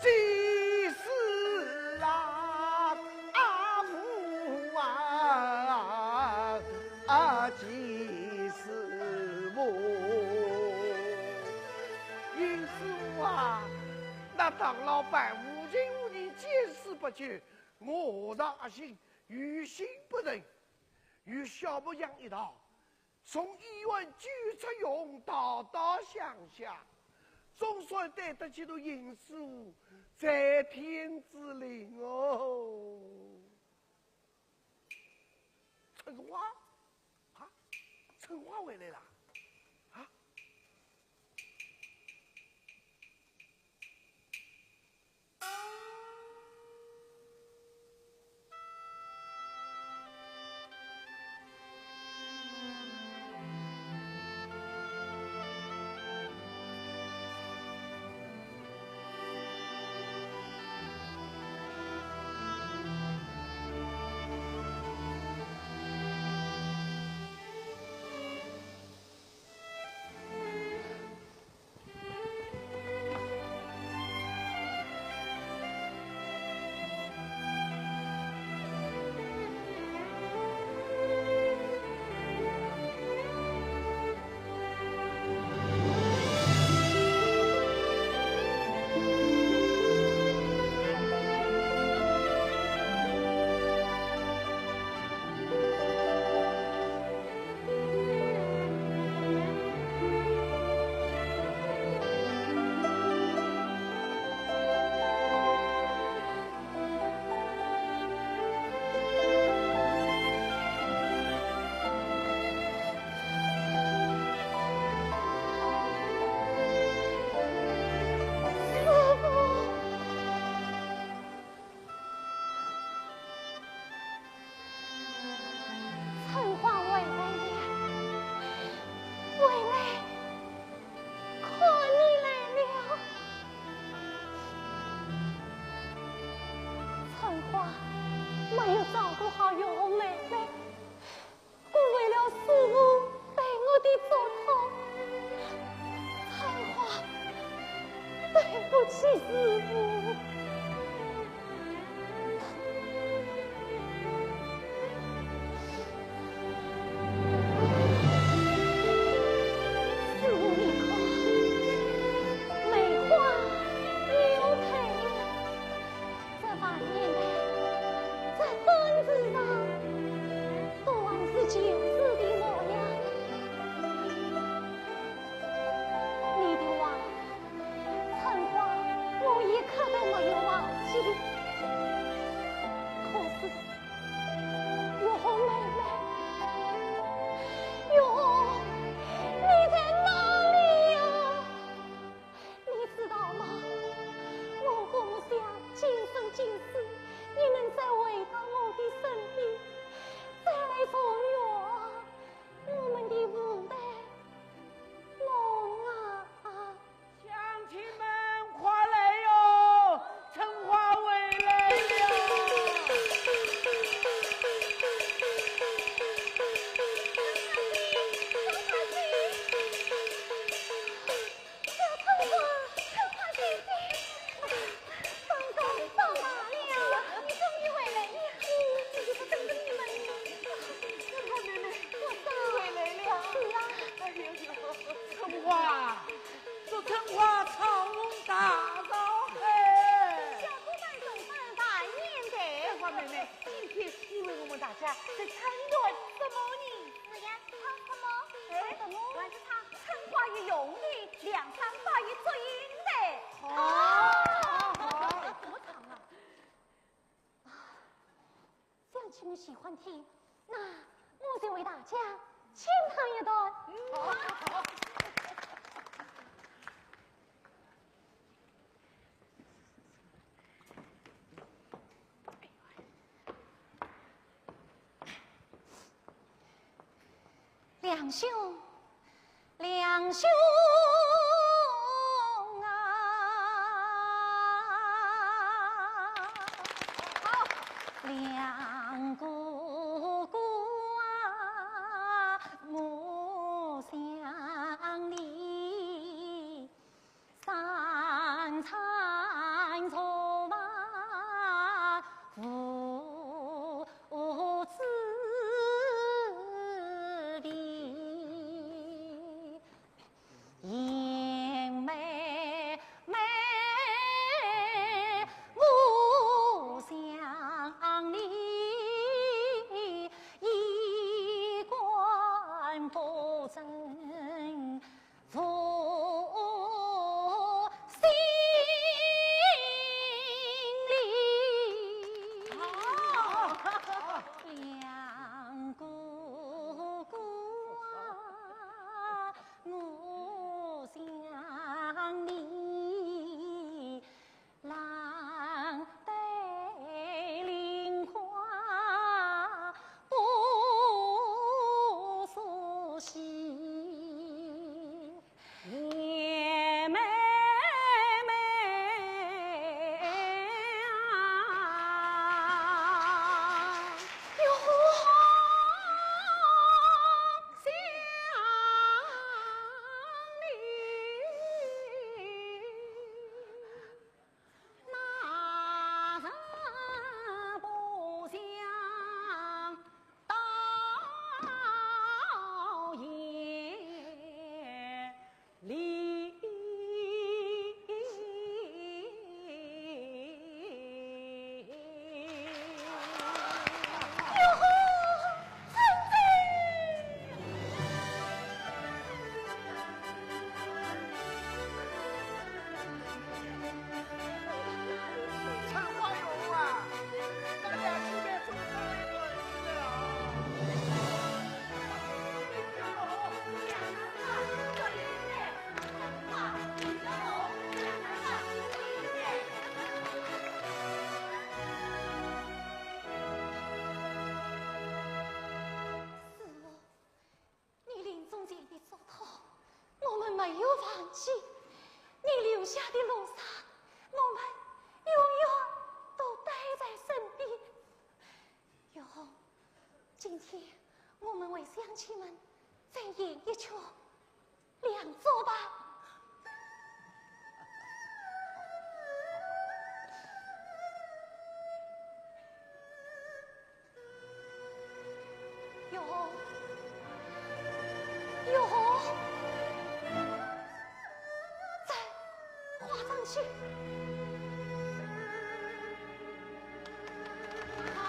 几时啊，阿母啊，啊，几时母？邢师傅啊， 那唐老板无情无义，见死不救，我和尚阿信于心不忍，与小木匠一道，从医院救出勇，逃到乡下，总算对得起侬邢师傅在天之灵哦。春花，啊，春花回来了，啊。 春花回来了，回来看你来了。春花没有照顾好月红妹妹， 辜负了师父对我的嘱托。春花，对不起师父。师父你看，梅花又开了。 这万年台，这凳子上，都还是旧时的模样。你的话，春花，我一刻都没有忘妹妹，今天你为我们大家在唱段什么呢？是呀，唱什么？哎，唱什么？原是唱春花与凤舞，梁山伯与祝英台。哦，好，好。怎么唱啊？啊，乡亲们喜欢听，那我就为大家清唱一段。嗯，好，好。 梁兄，梁兄啊！好。梁哥哥啊，我想你。 三餐茶饭无滋味，燕妹妹，我想你，衣冠不整 无心里。哦。梁哥哥啊，我想你， 冷得梨花不苏醒。燕妹妹啊，有何想你？ 那日不想到夜里。 师父，你临终前的嘱托，我们没有忘记。你留下的罗纱，我们永远都带在身边。月红，今天我们为乡亲们再演一出《梁祝》吧。 月红，月红，再化妆去。啊！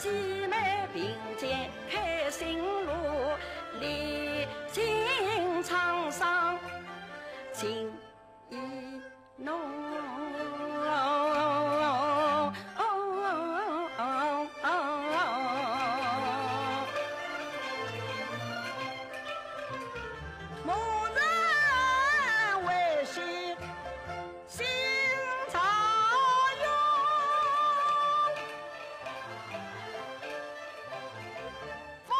姊妹并肩开新路，历尽沧桑尽一路。蓦然回首，心潮涌。 风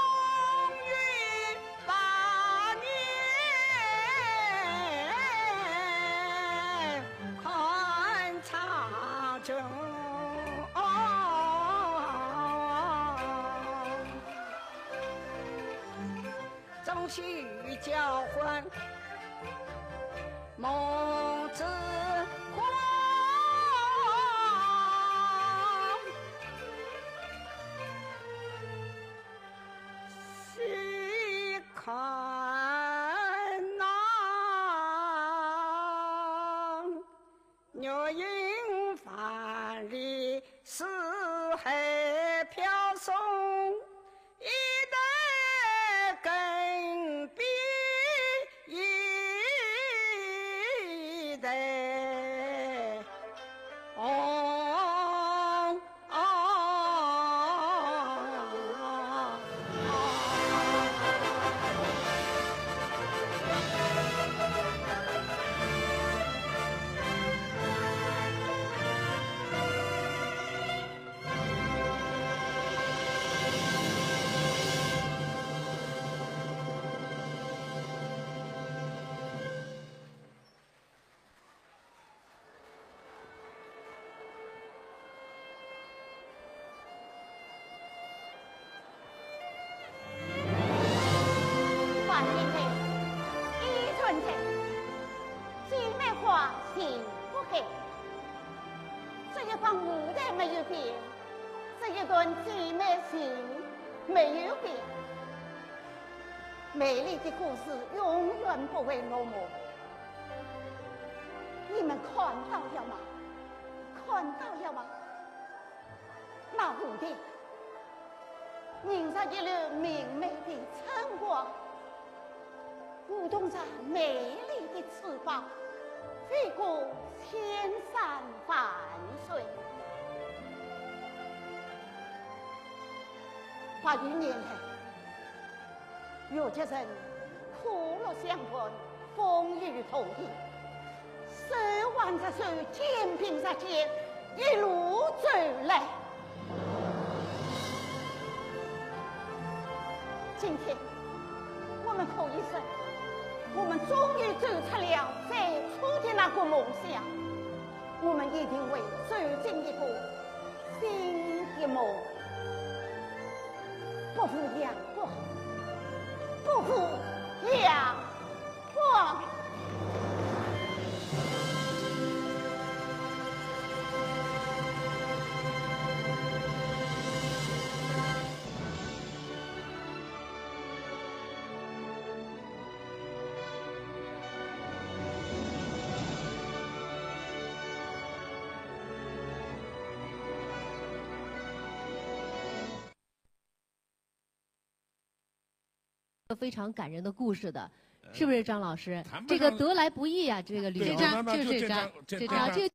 雨百年看长征。 终须交换梦之光。细看那 月影万里，四海飘送，一代更比一代红。 万年来，一传人，姊妹花情不改。这一方舞台没有变，这一段姊妹情没有变。 美丽的故事永远不会落幕。你们看到了吗？看到了吗？那蝴蝶迎着一轮明媚的春光，舞动着美丽的翅膀，飞过千山万水。百余年来， 越剧人苦乐相伴，风雨同行，手挽着手，肩并着肩，一路走来。今天，我们可以说，我们终于走出了最初的那个梦想。 我们一定会走进一个新的梦。不负阳光，不负阳光。 非常感人的故事的，是不是，张老师？谈不上。这个得来不易啊，这个旅游。这张，就这张，这张。啊，这